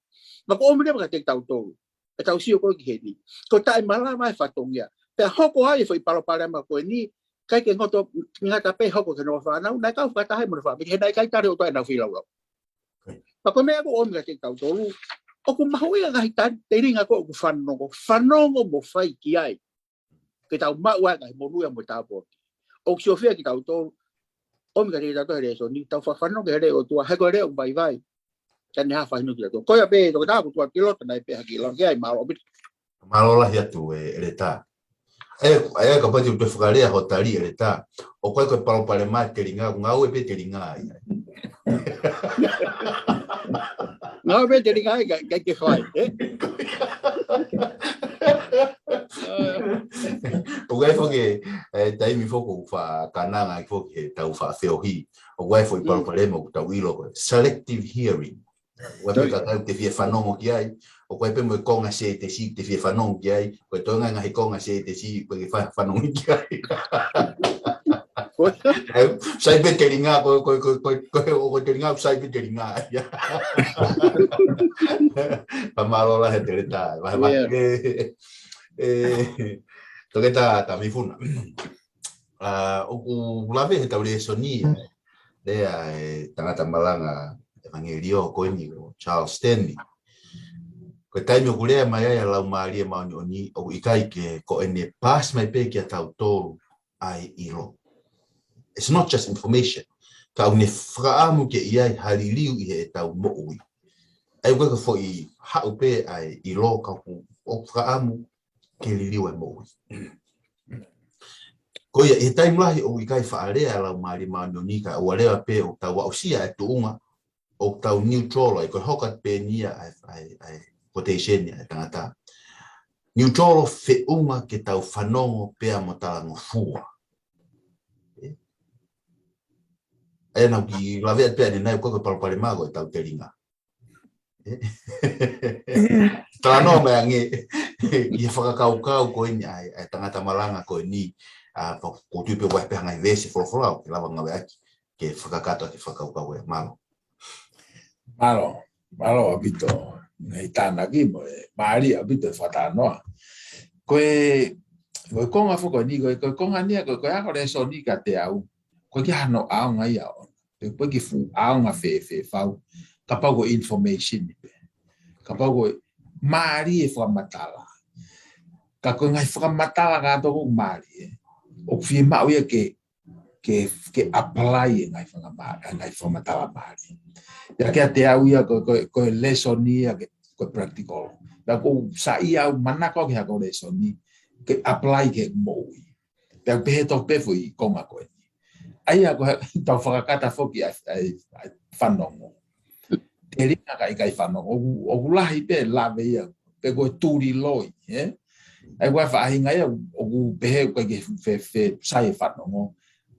Ma ko ʻomi leva kiate kitautolu. ʻE tau sio ko ē ki heni. Ko e taʻe malava e fatongia. Pea hoko ai e foʻi palopalema ko eni, ʻikai ke ngoto ngata pē hoko ki hono fānau, naʻe kau fakataha mo hono fāmili, he naʻe ʻikai tali ʻe he ʻOtua ʻenau feilaulau. Pea ko e meʻa ʻoku ʻomi kiate kitautolu, ʻoku mahuʻinga ngaahi ta-, telinga ko ē ʻoku fanongo, fanongo mo fai ki ai. Ke tau maʻu ai ngaahi monūʻia mo e tāpuaki. ʻOku siofia kitautolu, ʻomi kiate kitautolu he lēsoni, tau fakafanongo ki he lea ʻa e ʻOtua, he ko e lea ʻoku vaivai. Ka ne hā fai hinu kitautolu. Ko ia pē, toketā, ko e tuʻa ki loto, naʻe pehē ki loto, ke ai mālō ʻaupito. Mālō lahi atu ʻe, ʻEletā. ʻE, ʻe, kapau te u toe fakalea ho tali ʻEletā. ʻOku ʻikai ko e palopalema e telinga, ngāue pē telinga ia. Ngāue pē telinga ia, ʻikai, ʻikai ke fai, ʻe? ʻOku ʻi ai foki, ʻe, taimi foki ʻoku faʻa kananga ai foki he tau faʻa feohi. ʻOku ʻi ai foki palopalema ʻoku tau ʻilo ko e selective hearing. ʻOku ʻi ai pē kakai ʻoku te fie fanongo ki ai. ʻOku ʻi ai pē mo e konga sētesi ʻoku te fie fanongo ki ai. Ko e toenga e ngaahi konga sētesi ʻoku ʻikai ke fai ha fanongo ki ai. ʻE, sai pē telinga, ko, ko, ko, ko, ko, ko telinga, sai pē telinga. Ka mālō lahi ʻEletā. Vahe, vahe. ʻE, ʻe, toketā Tamifuna. ʻa, ʻoku lave he tau lēsoni, ʻa, lea e tangata malanga ʻevangeliō ko eni ʻo Charles Stanley. Ko e taimi ʻoku lea mai ai ʻa e Laumālie Māʻoniʻoni, ʻoku ʻikai ke ko ʻene paasi mai pē kia tautolu ʻa e ʻilo. It's not just information. Ka ʻoku ne fakaʻamu ke ʻi ai ha liliu ʻi heʻetau moʻui. ʻA ia ʻoku ʻikai ke foʻi haʻu pē ʻa e ʻilo ka ʻoku, ʻoku fakaʻamu ke liliu e moʻui. Ko ia, ʻi he taimi lahi ʻoku ʻikai faʻa lea e Laumālie Māʻoniʻoni ka ʻoua leva pē ʻoku tau aʻusia e tuʻunga ʻoku tau neutral ai, ko e hoko atu pē eni ia ʻa e, ʻa e, ʻa e quotation ʻa e tangata. Neutral feʻunga ke tau fanongo pea mo talangofua. ʻE? ʻA ia naʻa ku kiʻi lave atu pē ʻanenai ko e palopalema ko e tau telinga. ʻE? Talanoa mai ange, ʻi he fakakaukau ko eni ʻa e, ʻa e tangata malanga ko eni, ʻa, pa-, ʻoku ou tui pē ʻoku ʻi ai pē ha ngaahi veesi folofola ʻoku ke lava ngāueʻaki ke fakakakato ʻaki e fakakaukau ē, mālō. Mālō, mālō ʻaupito, ngaahi tānaki mo e mālie ʻaupito e fakatalanoa. Ko e, ko e konga foki eni, ko e, ko e konga eni ia, ko e, ko e ako lēsoni kiate au, ʻoku ʻikai ke ʻi ai hano ʻaonga ia ʻoʻona. Pe ʻoku ʻikai ke fuʻu ʻaonga fēfē fau. Kapau ko e information ni pē. Kapau ko e mālie e fakamatala. Ka ko e ngaahi fakamatala kātoa ʻoku mālie, ʻoku fiemaʻu ia ke, ke, ke apply e ngaahi fakama-, ngaahi fakamatala mālie. Pea kiate au ia ko, ko, ko e lēsoni ia ke, ko e practical. Pea ʻoku ou saiʻia au manako ki he ako lēsoni, ke apply ki he moʻui. Pea ʻoku pehē tofu pē foʻi konga ko eni. ʻA ia ko e tau fakakata foki ʻa e, ʻa e, ʻa e fanongo. Telinga kae ʻikai fanongo. ʻOku, ʻoku lahi pē lave ia. Pe ko e tuli loi, ē? ʻA ia ko e faʻahinga ia, ʻoku pehē ʻoku ʻikai ke fe, fe, sai e fanongo.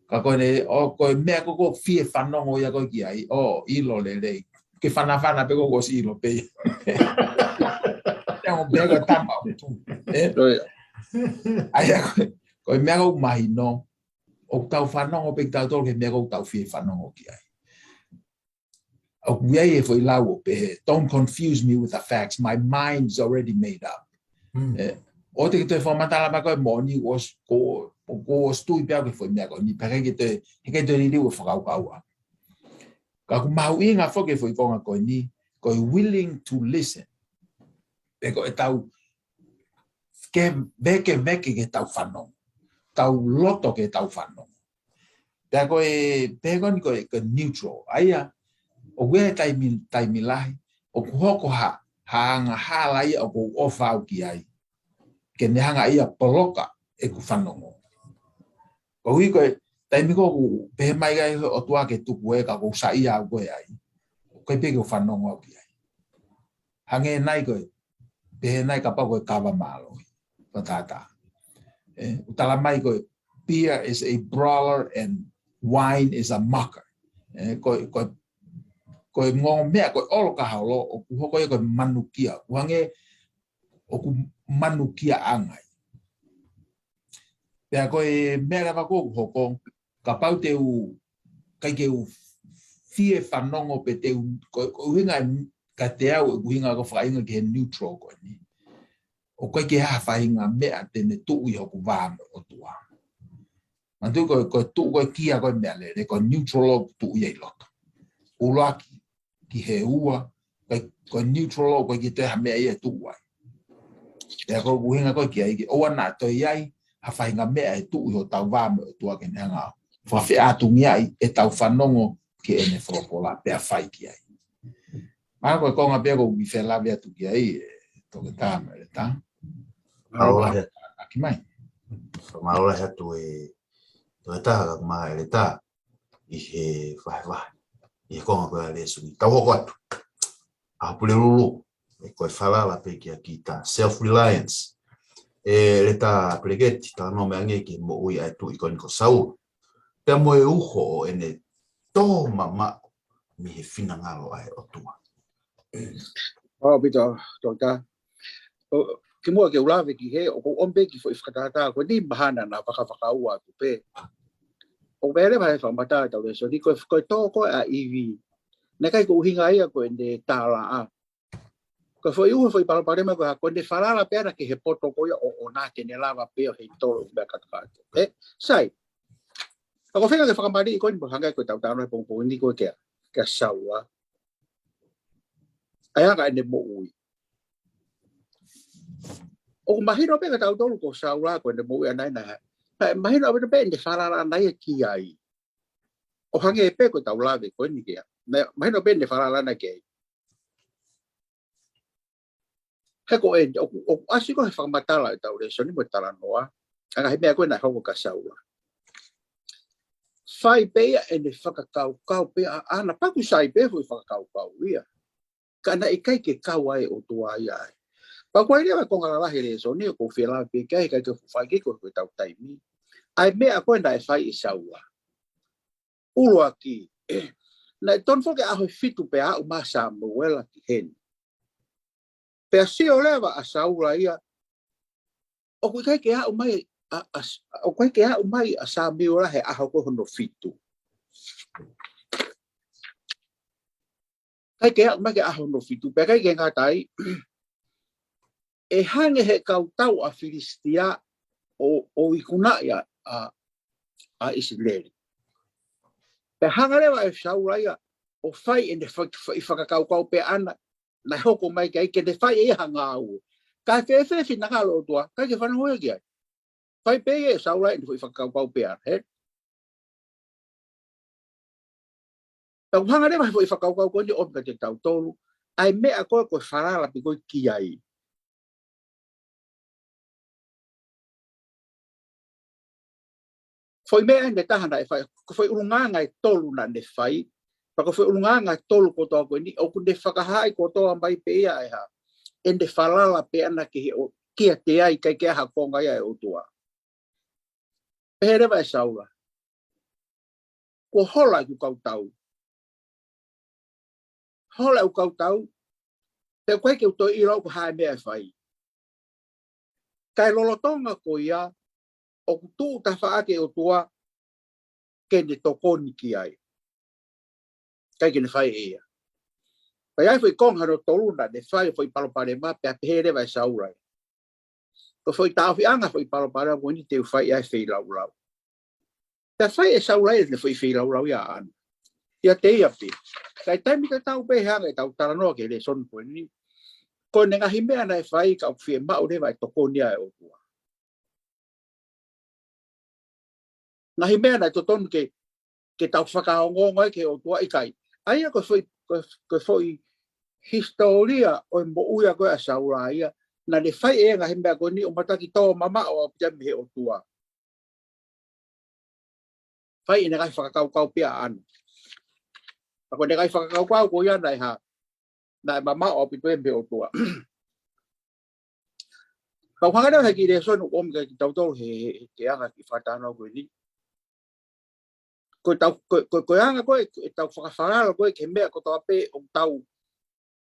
Ka ko eni, ʻo, ko e meʻa ko ē ʻoku fie fanongo ia ko ē ki ai, ʻo, ʻilo lelei. Ke fanafana pē ko ē ʻosi ʻilo pē ia. Ia ʻoku pehē ko e tama ʻoku tu, ē? ʻIo, ʻio. ʻA ia ko e, ko e meʻa ʻoku mahino, ʻoku tau fanongo pē kitautolu ki he meʻa ʻoku tau fie fanongo ki ai. ʻOku ʻi ai e foʻi lau ʻoku pehē, "Don't confuse me with the facts. My mind is already made up." Mm. Ē, ʻoua te ke toe fakamatala mai ko e moʻoni, ʻosi, ko, ko ʻosi tui pē au ki he foʻi meʻa ko eni, pea ʻikai ke toe, ʻikai ke toe liliu e fakakaukau. Ka ʻoku mahuʻinga foki e foʻi konga ko eni, ko e willing to listen. Pe ko ʻetau ke vekeveke ke tau fanongo. Tau loto ke tau fanongo. Pea ko e, pea ko eni ko e, ko e neutral. ʻA ia, ʻoku ʻi ai e taimi, taimi lahi, ʻoku hoko ha, ha angahala ia ʻoku ou ʻofa au ki ai. Ke ne hanga ia poloka ʻeku fanongo. Koeʻuhi ko e, taimi ko ē ʻoku pehē mai ai ʻe he ʻOtua ke tuku ē ka ʻoku ou saiʻia au ko ē ai. ʻOku ʻikai pē ke u fanongo au ki ai. Hangē nai ko e, pehē nai kapau ko e kava mālohi. Ko e tātā. Ē, ʻoku tala mai ko e, "Beer is a brawler and wine is a mocker." Ē, ko e, ko e, ko e ngongo meʻa, ko e ʻolo ka holo, ʻoku hoko ia ko e manukia. ʻOku hangē, ʻoku manukiaʻanga ia. Pea ko e meʻa leva ko ē ʻoku hoko, kapau te u, ʻikai ke u fie fanongo pe te u, ko, ko e ʻuhinga, kiate au, ʻoku ʻuhinga ko e fakaʻuhinga ki he neutral ko eni. ʻOku ʻikai ke ʻi ai ha faʻahinga meʻa te ne tuʻu ʻi hoku vā mo e ʻOtua. Manatuʻi ko e, ko e tuʻu ko ē kia ko e meʻalele, ko e neutral ʻoku tuʻu ia ʻi loto. ʻUluaki, ki he ua, ko e, ko e neutral ʻoku ʻikai ke toe ha meʻa ia ʻe tuʻu ai. Pea ko e ʻuhinga ko ē ki ai ke ʻoua naʻa toe ʻi ai ha faʻahinga meʻa ʻe tuʻu ʻi hotau vā mo e ʻOtua ke ne hanga ʻo fakafeʻātungiaʻi ʻetau fanongo ki heʻene folofola pea fai ki ai. Mahalo ko e konga pē ʻoku ou kiʻi fie lave atu ki ai, ē, Toketā mo ʻEletā. Mālō lahi atu. ʻAki mai. Mālō lahi atu ē Toketā mo ʻEletā. ʻI he vahevahe, ʻi he konga ko ē ʻa e lēsoni. Tau hoko atu. ʻA Pulelulu, ē, ko e falala pē kia kita. Self-reliance. ʻEletā Peleketi, talanoa mai ange ki he moʻui ʻa e tuʻi ko eni ko Saula. Pea mo e uho ʻo ʻene tō mamaʻo mei he finangalo ʻa e ʻOtua. ʻAupito, Toketā. ʻO, kimuʻa ke u lave ki hē, ʻoku ou ʻomi pē kiʻi foʻi fakatātā, ko eni mahalo naʻa fakafakaua atu pē. ʻOku pehē leva he fakamatala ʻetau lēsoni, ko e, ko e tō ko ē ʻa ʻIvi. Naʻe ʻikai ko e ʻuhinga ia ko ʻene tālaʻa. Ko e foʻi uho, foʻi palopalema ko ē, ko ʻene falala pē ʻana ki he poto ko ia ʻoʻona te ne lava pē ʻo heitolo meʻa kātoa. Ē, sai. Ka ko e feinga ke fakamaliʻi ko eni mo hangē ko ʻetau talanoa he pongipongi ni ko e kia, kia Saula. ʻA e anga ʻene moʻui. ʻOku mahino pē kia tautolu ko Saula ko ʻene moʻui ʻana ʻi he, naʻe mahino pē ʻene falala ʻana ia ki ai. ʻO hangē pē ko ʻetau lave ko eni kia. Naʻe mahino pē ʻene falala ʻana ki ai. He ko eni, ʻoku, ʻoku ʻasi ko ē he fakamatala ʻetau lēsoni mo e talanoa, ʻa e ngaahi meʻa ko ē naʻe hoko kia Saula. Fai pē ia ʻene fakakaukau pē ʻaʻana, pea ʻoku sai pē foʻi fakakaukau ia. Ka naʻe ʻikai ke kau ai ʻOtua ia ai. Pea ko e lea ko ē ngā lalahi lēsoni, ʻoku ou fie lave pē ki ai, ʻikai ke fuʻu fai ki ai ko ē ko ʻetau taimi. ʻA e meʻa ko ē naʻe fai ʻe Saula. ʻUluaki, naʻe tonu foki ʻaho ʻe fitu pea aʻu mai ʻa Samuela ki heni. Pea sio leva ʻa Saula ia, ʻoku ʻikai ke aʻu mai ʻa, ʻa, ʻoku ʻikai ke aʻu mai ʻa Samuela he ʻaho ko ē hono fitu. ʻIkai ke aʻu mai ki he ʻaho hono fitu, pea ʻikai ke ngata ai, ʻe hangē he kau tau ʻa Filisitia ʻo, ʻo ikunaʻi ʻa, ʻa, ʻa ʻIsileli. Pea hanga leva ʻe Saula ia ʻo fai ʻene fa-, fa-, fakakaukau pē ʻana, naʻe hoko mai ki ai ke ne fai ʻe ia ha ngāue. Ka fēfē finangalo ʻOtua, ʻikai ke fanongo ia ki ai. Fai pē ia ʻe Saula ʻene foʻi fakakaukau pē ʻana, he? Tau hanga leva he foʻi fakakaukau ko eni ʻo ʻomi kiate kitautolu, ʻa e meʻa ko ē ko e falala pē ko ē ki ai. Foʻi meʻa ʻe taha naʻe fai, ko e foʻi ʻulungaanga ʻe tolu naʻa ne fai, pea ko e foʻi ʻulungaanga ʻe tolu kotoa ko eni, ʻoku ne fakahaaʻi kotoa mai pē ia ʻa e hā, ʻene falala pē ʻana ki he ʻo, kiate ia ʻikai ke ʻi ai ha konga ia ʻa e ʻOtua. Pehē leva ʻe Saula, kuo hola ʻeku kau tau. Hola ʻeku kau tau, pea ʻoku ʻikai ke u toe ʻilo ko e hā e meʻa ʻe fai. Kae lolotonga ko ia, ʻoku tuʻu tafaʻaki ʻOtua ke ne tokoni ki ai. ʻIkai ke ne fai ʻe ia. Pea ʻi ai foʻi konga hono tolu naʻa ne fai foʻi palopalema pea pehē leva ʻe Saula ia, ko e foʻi taʻofiʻanga foʻi palopalema ko eni te u fai ai feilaulau. Pea fai ʻe Saula ia ʻene foʻi feilaulau ia ʻana. ʻIate ia pē. Ka ʻi he taimi tatau pē he anga ʻetau talanoa ki he lēsoni ko eni, ko ʻene ngaahi meʻa naʻe fai ka ʻoku fiemaʻu leva e tokoni ʻa e ʻOtua. Ngaahi meʻa naʻe totonu ke, ke tau fakaongoongo ai ki he ʻOtua ʻikai. ʻA ia ko e foʻi, ko e, ko e foʻi hisitōlia ʻo e moʻui ko ē ʻa Saula ia, naʻa ne fai e ngaahi meʻa ko eni ʻo mātuʻaki tō mamaʻo ʻaupito mei he ʻOtua. Fai ʻene ngaahi fakakaukau pē ʻana. Ka ko ʻene ngaahi fakakaukau ko ia naʻe hā, naʻe mamaʻo ʻaupito ia mei he ʻOtua. Kau hanga leva he kiʻi lēsoni ʻoku ʻomi kiate kitautolu he, he, he anga e kiʻi fakatalanoa ko eni. Ko ʻetau, ko, ko, ko e anga ko ē, ʻetau fakafalala ko ē ki he meʻa kotoa pē ʻoku tau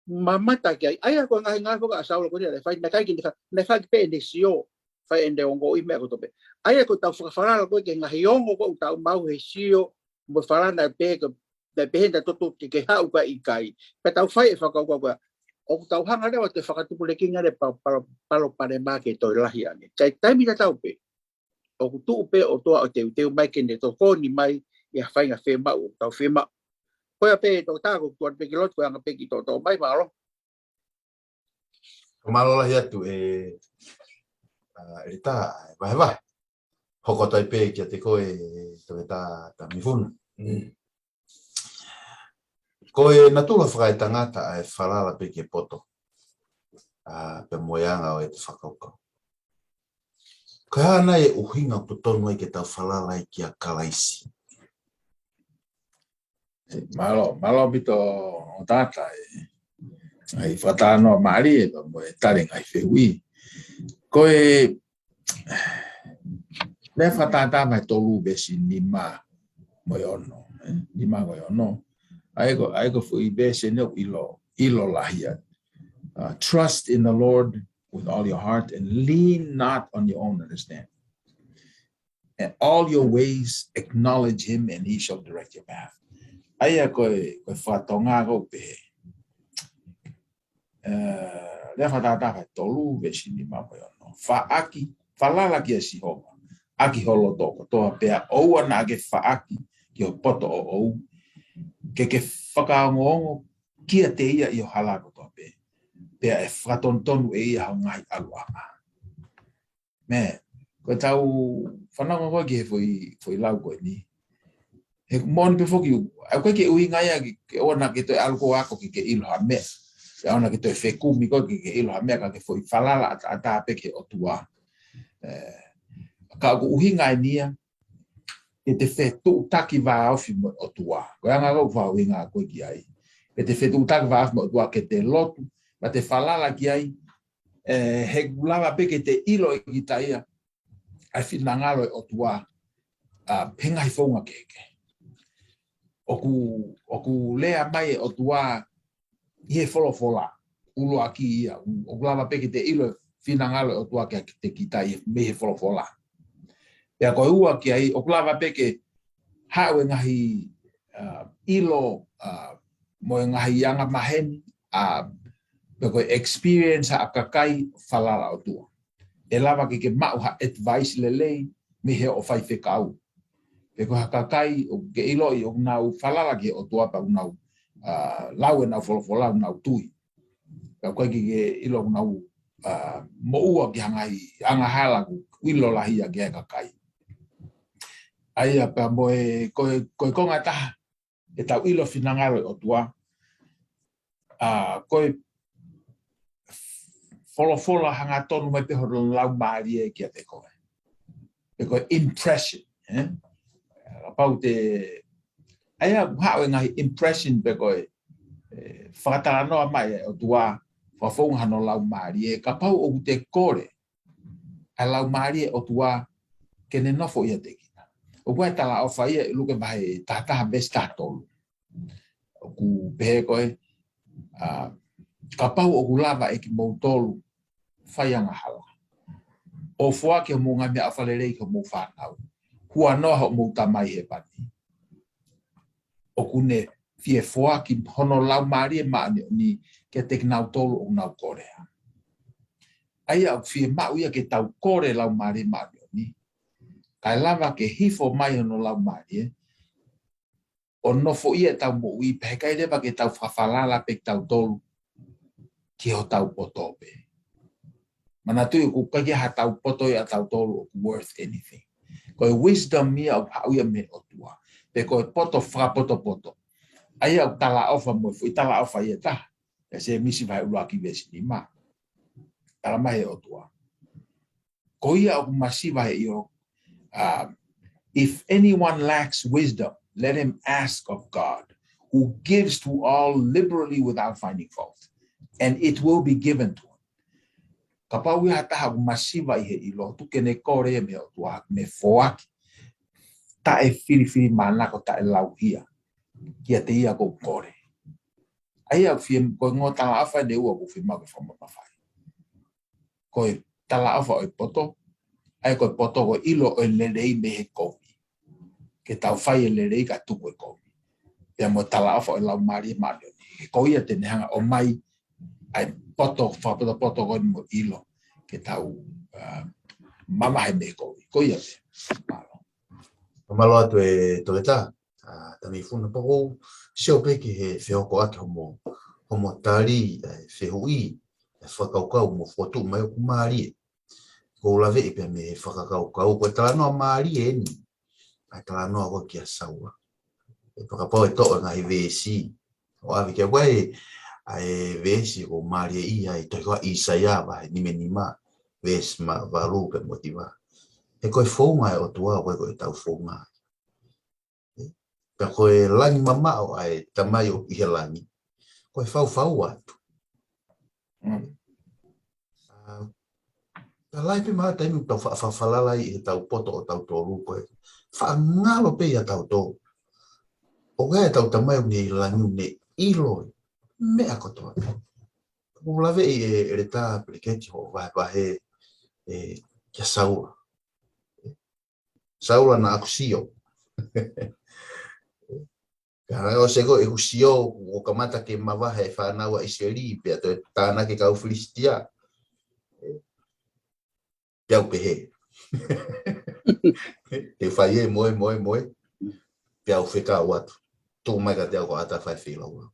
mamata ki ai. ʻA ia ko e ngaahi ngāue ko ē ʻa Saula ko eni naʻe fai, naʻe ʻikai ke ne fa-, naʻe fai pē ʻene sio, fai ʻene ongoʻi meʻa kotoa pē. ʻA ia ko ʻetau fakafalala ko ē ki he ngaahi ongo ko ē ʻoku tau maʻu he sio, mo e falala naʻe pehē ko, naʻe pehē naʻe totonu ke, ke haʻu ka ʻikai. Pea tau fai e fakakaukau ko ē, ʻoku tau hanga leva ʻo fakatupu lelei ange e pa-, pa-, palopalema ke toe lahi ange. Ka ʻi he taimi tatau pē, ʻoku tuʻu pē ʻOtua ʻo teuteu mai ke ne tokoni mai ʻi ha faʻahinga fiemaʻu ʻoku tau fiemaʻu. Ko ia pē, Toketā, ko e tuʻu atu pē ki loto, ko e anga pē e kiʻi toʻotoʻo mai, mālō. Mālō lahi atu ē, ʻa, ʻEletā, ʻa e vahevahe. Hoko atu ai pē kiate koe, Toketā Tamifuna. Mm. Ko e natula fakaetangata ʻa e falala pē ki he poto. ʻA, pea mo e anga ʻo ʻete fakakaukau. Ko e hā nai e ʻuhinga ʻoku totonu ai ke tau falala ai kia Kalaisi? Mālō, mālō ʻaupito ʻo tata e, ʻa e fakatalanoa mālie pea mo e tali e ngaahi fehuʻi. Ko e, Lea Fakatātā vahe tolu veesi nima mo e ono, ē? Nima mo e ono. ʻA ia ko, ʻa ia ko e foʻi veesi eni ʻoku ʻilo, ʻilo lahi ai. Uh, "Trust in the Lord with all your heart and lean not on your own understanding. In all your ways acknowledge him and he shall direct your path." ʻA ia ko e, ko e fakatonga ko ē pē. Eh, Lea Fakatātā vahe tolu veesi nima mo e ono. Faʻaki, falala kia Sihova ʻaki ho loto kotoa, pea ʻoua naʻa ke faʻaki ki ho poto ʻoʻou, ke ke fakaongoongo kiate ia ʻi ho hala kotoa pē, pea ʻe fakatonutonu ʻe ia ho ngaahi ʻaluʻanga. Mē, ko e tau fanongo ko ē ki he foʻi, foʻi lau ko eni. He moʻoni pē foki, ʻoku ʻikai ke ʻuhinga ia ke, ke ʻoua naʻa ke toe ʻalu ʻo ako ke ke ʻilo ha meʻa. Ke ʻoua naʻa ke toe fekumi koe ke ke ʻilo ha meʻa, ka ke foʻi falala ʻataʻatā pē ki he ʻOtua. Ē, ka ʻoku ʻuhinga eni ia, ke te fetuʻutaki vāofi mo e ʻOtua. Ko e anga ʻoku ou ʻuhinga ko ē ki ai. Ke te fetuʻutaki vāofi mo e ʻOtua, ke te lotu, pea te falala ki ai, ē, he ʻoku lava pē ke te ʻilo ʻe kita ia ʻa e finangalo ʻo e ʻOtua, ʻa, pē ngaahi founga kehekehe. ʻOku, ʻoku lea mai e ʻOtua ʻi he folofola, ʻuluaki ia, ʻoku lava pē ke te ʻilo e finangalo ʻo e ʻOtua kiate kita ia mei he folofola. Pea ko e ua ki ai, ʻoku lava pē ke haʻu e ngaahi, ʻa, ʻilo, ʻa, mo e ngaahi anga maheni, ʻa, pe ko e experience ʻa e kakai falala ʻOtua. ʻE lava ke ke maʻu ha advice lelei mei he ʻo faifekau. Pe ko ha kakai ʻoku ke ʻiloʻi ʻoku nau falala ki he ʻOtua pea ʻoku nau, ʻa, lau ʻenau folofola ʻoku nau tui. Pea ʻoku ʻikai ke ke ʻilo ʻoku nau, ʻa, moʻua ki ha ngaahi angahala ʻoku ʻilo lahi ia ki he kakai. ʻA ia pea mo e, ko e, ko e konga ʻe taha, ʻetau ʻilo finangalo ʻo e ʻOtua, ʻa, ko e folofola hangatonu mai pē hono laumālie kiate koe. Pe ko e impression, ē? Kapau te, ʻa ia ʻoku haʻu e ngaahi impression pe ko e, ē, fakatalanoa mai ʻa e ʻOtua, fakafounga hono laumālie, kapau ʻoku te kole ʻa e laumālie ʻo e ʻOtua ke ne nofo ʻiate kita. ʻOku ʻi ai e talaʻofa ia ʻi Luke vahe taha taha veesi taha tolu. ʻOku pehē ko ē, ʻa, kapau ʻoku lava ʻe kimoutolu fai angahala ʻo foaki hoʻomou ngaahi meʻaʻofa lelei ki hoʻomou fānau, huanoa hoʻomou Tamai Hēvani ʻoku ne fie foaki hono laumālie māʻoniʻoni kiate kinautolu ʻoku nau kole. ʻA ia ʻoku fiemaʻu ia ke tau kole laumālie māʻoniʻoni, kae lava ke hifo mai hono laumālie ʻo nofo ʻi heʻetau moʻui, pea heʻikai leva ke tau fakafalala pē kitautolu ki hotau poto pē. Manatuʻi ʻoku ʻikai ke ʻi ai haʻatau poto ia ʻatautolu ʻoku worth anything. Ko e wisdom ia ʻoku haʻu ia mei he ʻOtua. Pe ko e poto fakapotopoto. ʻA ia ʻoku talaʻofa mo e foʻi talaʻofa ia ʻe taha ʻia Sēmisi vahe ʻuluaki veesi nima. Tala mai he ʻOtua, ko ia ʻoku masiva he ʻilo, um, if anyone lacks wisdom, let him ask of God, who gives to all liberally without finding fault, and it will be given to him. Kapau ʻoku ʻi ai ha taha ʻoku masiva ʻi he ʻilo, tuku ke ne kole ia mei he ʻOtua, ne foaki taʻefilifilimānako, taʻelauhia kiate ia ʻoku kole. ʻA ia ʻoku fie, ko e ongo talaʻofa eni ʻe ua ʻoku fiemaʻu ke fakamamafaʻi. Ko e talaʻofa ʻo e poto, ʻa ia ko e poto ko e ʻilo ʻo e lelei mei he kovi. Ke tau fai e lelei kae tuku e kovi. Pea mo e talaʻofa ʻo e laumālie māʻoniʻoni. He ko ia te ne hanga ʻo ʻomai ʻa e poto fakapotopoto ko eni mo e ʻilo ke tau, ʻa, mamahi mei he kovi. Ko ia pē. Mālō. Mālō atu e Toketā. ʻA, Tamaifuna, pea ʻoku ou sio pē ki he fehoko ʻaki hoʻomo, hoʻomo tali ʻa e fehuʻi, ʻa e fakakaukau mo fokotuʻu mai ʻoku mālie. ʻOku ou laveʻi pē mei he fakakaukau, ko e talanoa mālie eni ʻa e talanoa ko ē kia Saula. ʻE, pea kapau ʻe toʻo e ngaahi veesi ʻo ʻave ki ai, ʻa e veesi ʻoku mālie ia ʻi he tohi ko ʻAisea vahe nimanima, veesi ma-, valu pea mo e hiva. He ko e founga ʻo e ʻOtua, ʻoku ʻikai ko ʻetau founga. Pea ko e langi mamaʻo ʻa e Tamai ʻoku ʻi he langi, ko e faufau atu. Mm. ʻA, ka lahi pē mo e taimi ʻoku tau fa-, fa-, falala ai ʻi heʻetau poto ʻo tautolu, ko e faʻa ngalo pē ia ʻatautolu. ʻOku ʻi ai ʻetau Tamai ʻoku ne ʻi langi, ʻoku ne ʻilo e meʻa kotoa. ʻOku ou laveʻi e, ʻEletā Peliketi hoʻo vahevahe, ʻe, kia Saula. Saula, naʻa ku sio. Ka ʻosi ko ē ʻeku sio, kuo kamata ke mavahe e fānau ʻa ʻIsileli, pea toe tānaki e kau Filisitia. Pea u pehē. Te u fai ē, moe, moe, moe. Pea u fekau atu. Tuku mai kiate au ko ʻAta fai feilaulau.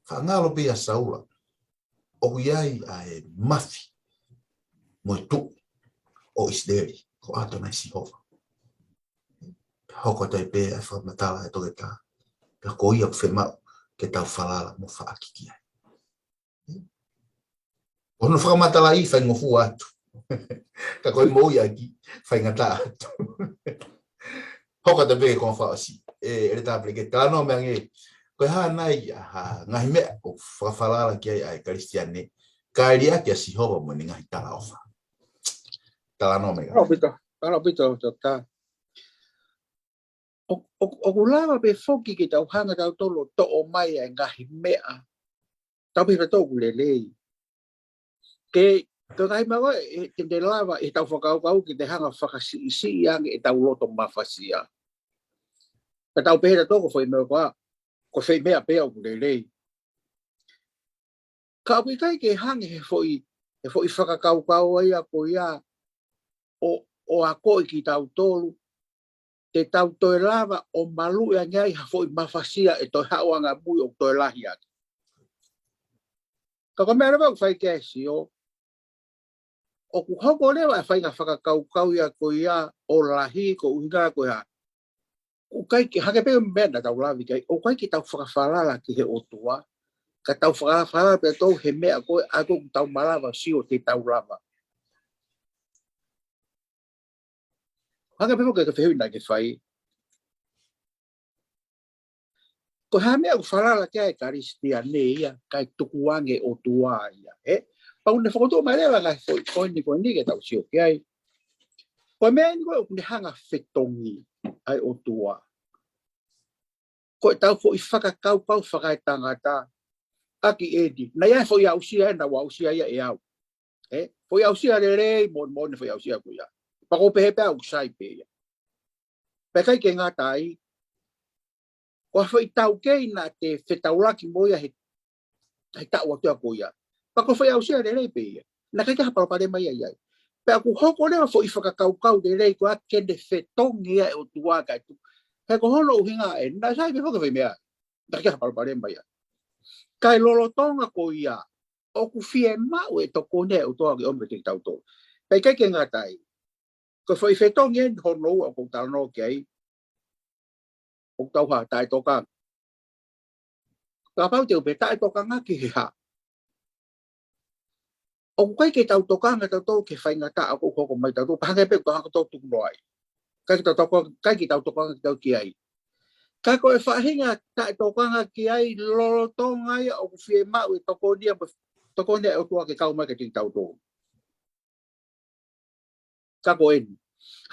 Faʻa ngalo pē ʻia Saula. ʻOku ʻi ai ʻa e mafi mo e tuʻu ʻo ʻIsileli, ko ʻAtonai Sihova. Hoko atu ai pē ʻa e fakamatala ʻa e toketā. Pea ko ia ʻoku fiemaʻu ke tau falala mo faʻakiki ai. Ko hono fakamatalaʻi faingofua atu. Ka ko e moʻui ʻaki faingataʻa atu. Hoko atu pē ki he konga fakaʻosi. ʻE, ʻEletā Pelekete, talanoa mai ange. Ko e hā nai ʻa e ngaahi meʻa ʻoku fakafalala ki ai ʻa e Kalisitiane, kae liʻaki ʻa Sihova mo ʻene ngaahi talaʻofa. Talanoa mai ange. Mālō ʻaupito, mālō ʻaupito, Toketā. ʻO, ʻo, ʻoku lava pē foki ke tau hanga tautolu ʻo toʻo mai ʻa e ngaahi meʻa. Tau pehē tautolu ʻoku lelei. Ke, ko e ngaahi meʻa ko ē, ʻe, ke ne lava ʻe tau fakakaukau ke ne hanga fakasiʻisiʻi ange ʻetau loto mafasia. Ka tau pehē tautolu ko e foʻi meʻa ko ā, ko e foʻi meʻa pē ʻoku lelei. Ka ʻoku ʻikai ke hanga he foʻi, he foʻi fakakaukau ia ko ia ʻo, ʻo akoʻi kitautolu, te tau toe lava ʻo maluʻi ange ai ha foʻi mafasia ʻe toe haʻu angamui ʻo toe lahi ange. Ka ko e meʻa leva ʻoku fai ki ai ʻa Sio, ʻoku hoko leva ʻa e faʻahinga fakakaukau ia ko ia ʻo lahi ko e ʻuhinga ko e hā. ʻOku ʻikai ke, hangē pē ko e meʻa naʻa tau lave ki ai, ʻoku ʻikai ke tau fakafalala ki he ʻOtua, ka tau fakafalala pē tautolu he meʻa ko ē ʻa ia ʻoku tau malava ʻo sio te tau lava. Hangē pē ko e fehuʻi naʻa ke fai. Ko e hā e meʻa ʻoku falala ki ai ʻa e Kalisitiane ia, kae tukuange ʻOtua ia, ē? Pau ne fokotuʻu mai leva ngaahi foʻi poini ko eni ke tau sio ki ai. Ko e meʻa eni ko ē ʻoku ne hanga fetongi ai ʻOtua. Ko ʻetau foʻi fakakaukau fakaetangata, ʻaki eni. Naʻe ʻi ai e foʻi aʻusia ē, naʻa ku aʻusia ia ʻe au. Ē? Foʻi aʻusia lelei, mo, mo ne foʻi aʻusia ko ia. Pea ko e pehē pē ʻoku sai pē ia. Pea ʻikai ke ngata ai, ko e foʻi taukei naʻa te fetaulaki mo ia he, he taʻu atu ia ko ia. Pea ko e foʻi aʻusia lelei pē ia. Naʻe ʻikai ke ha palopalema ia ʻi ai. Pea ʻoku hoko leva foʻi fakakaukau lelei ko ia ke ne fetongi ia ʻe ʻOtua kae tuku. He ko hono ʻuhinga ē, naʻe sai pē foki e foʻi meʻa. Naʻe ʻikai ke ha palopalema ia. Kae lolotonga ko ia, ʻoku fiemaʻu e tokoni ʻa e ʻOtua ke ʻomi kiate kitautolu. Pea ʻikai ke ngata ai. Ko e foʻi fetongi eni hono ua ʻoku ou talanoa ki ai. ʻOku tau hā, taʻetokanga. Kapau te u pehē taʻetokanga ki he hā. ʻOku ʻikai ke tau tokanga tautolu ki he faingataʻa ʻoku hoko mai tautolu, pea hangē pē ʻoku tau hanga tautolu ʻo tukunoa ai. ʻIkai ke tau tokanga, ʻikai ke tau tokanga tautolu ki ai. Ka ko e faʻahinga taʻetokanga ki ai lolotonga ia ʻoku fiemaʻu e tokoni ia mo e tokoni ʻa e ʻOtua ke kau mai kiate kitautolu. Ka ko eni.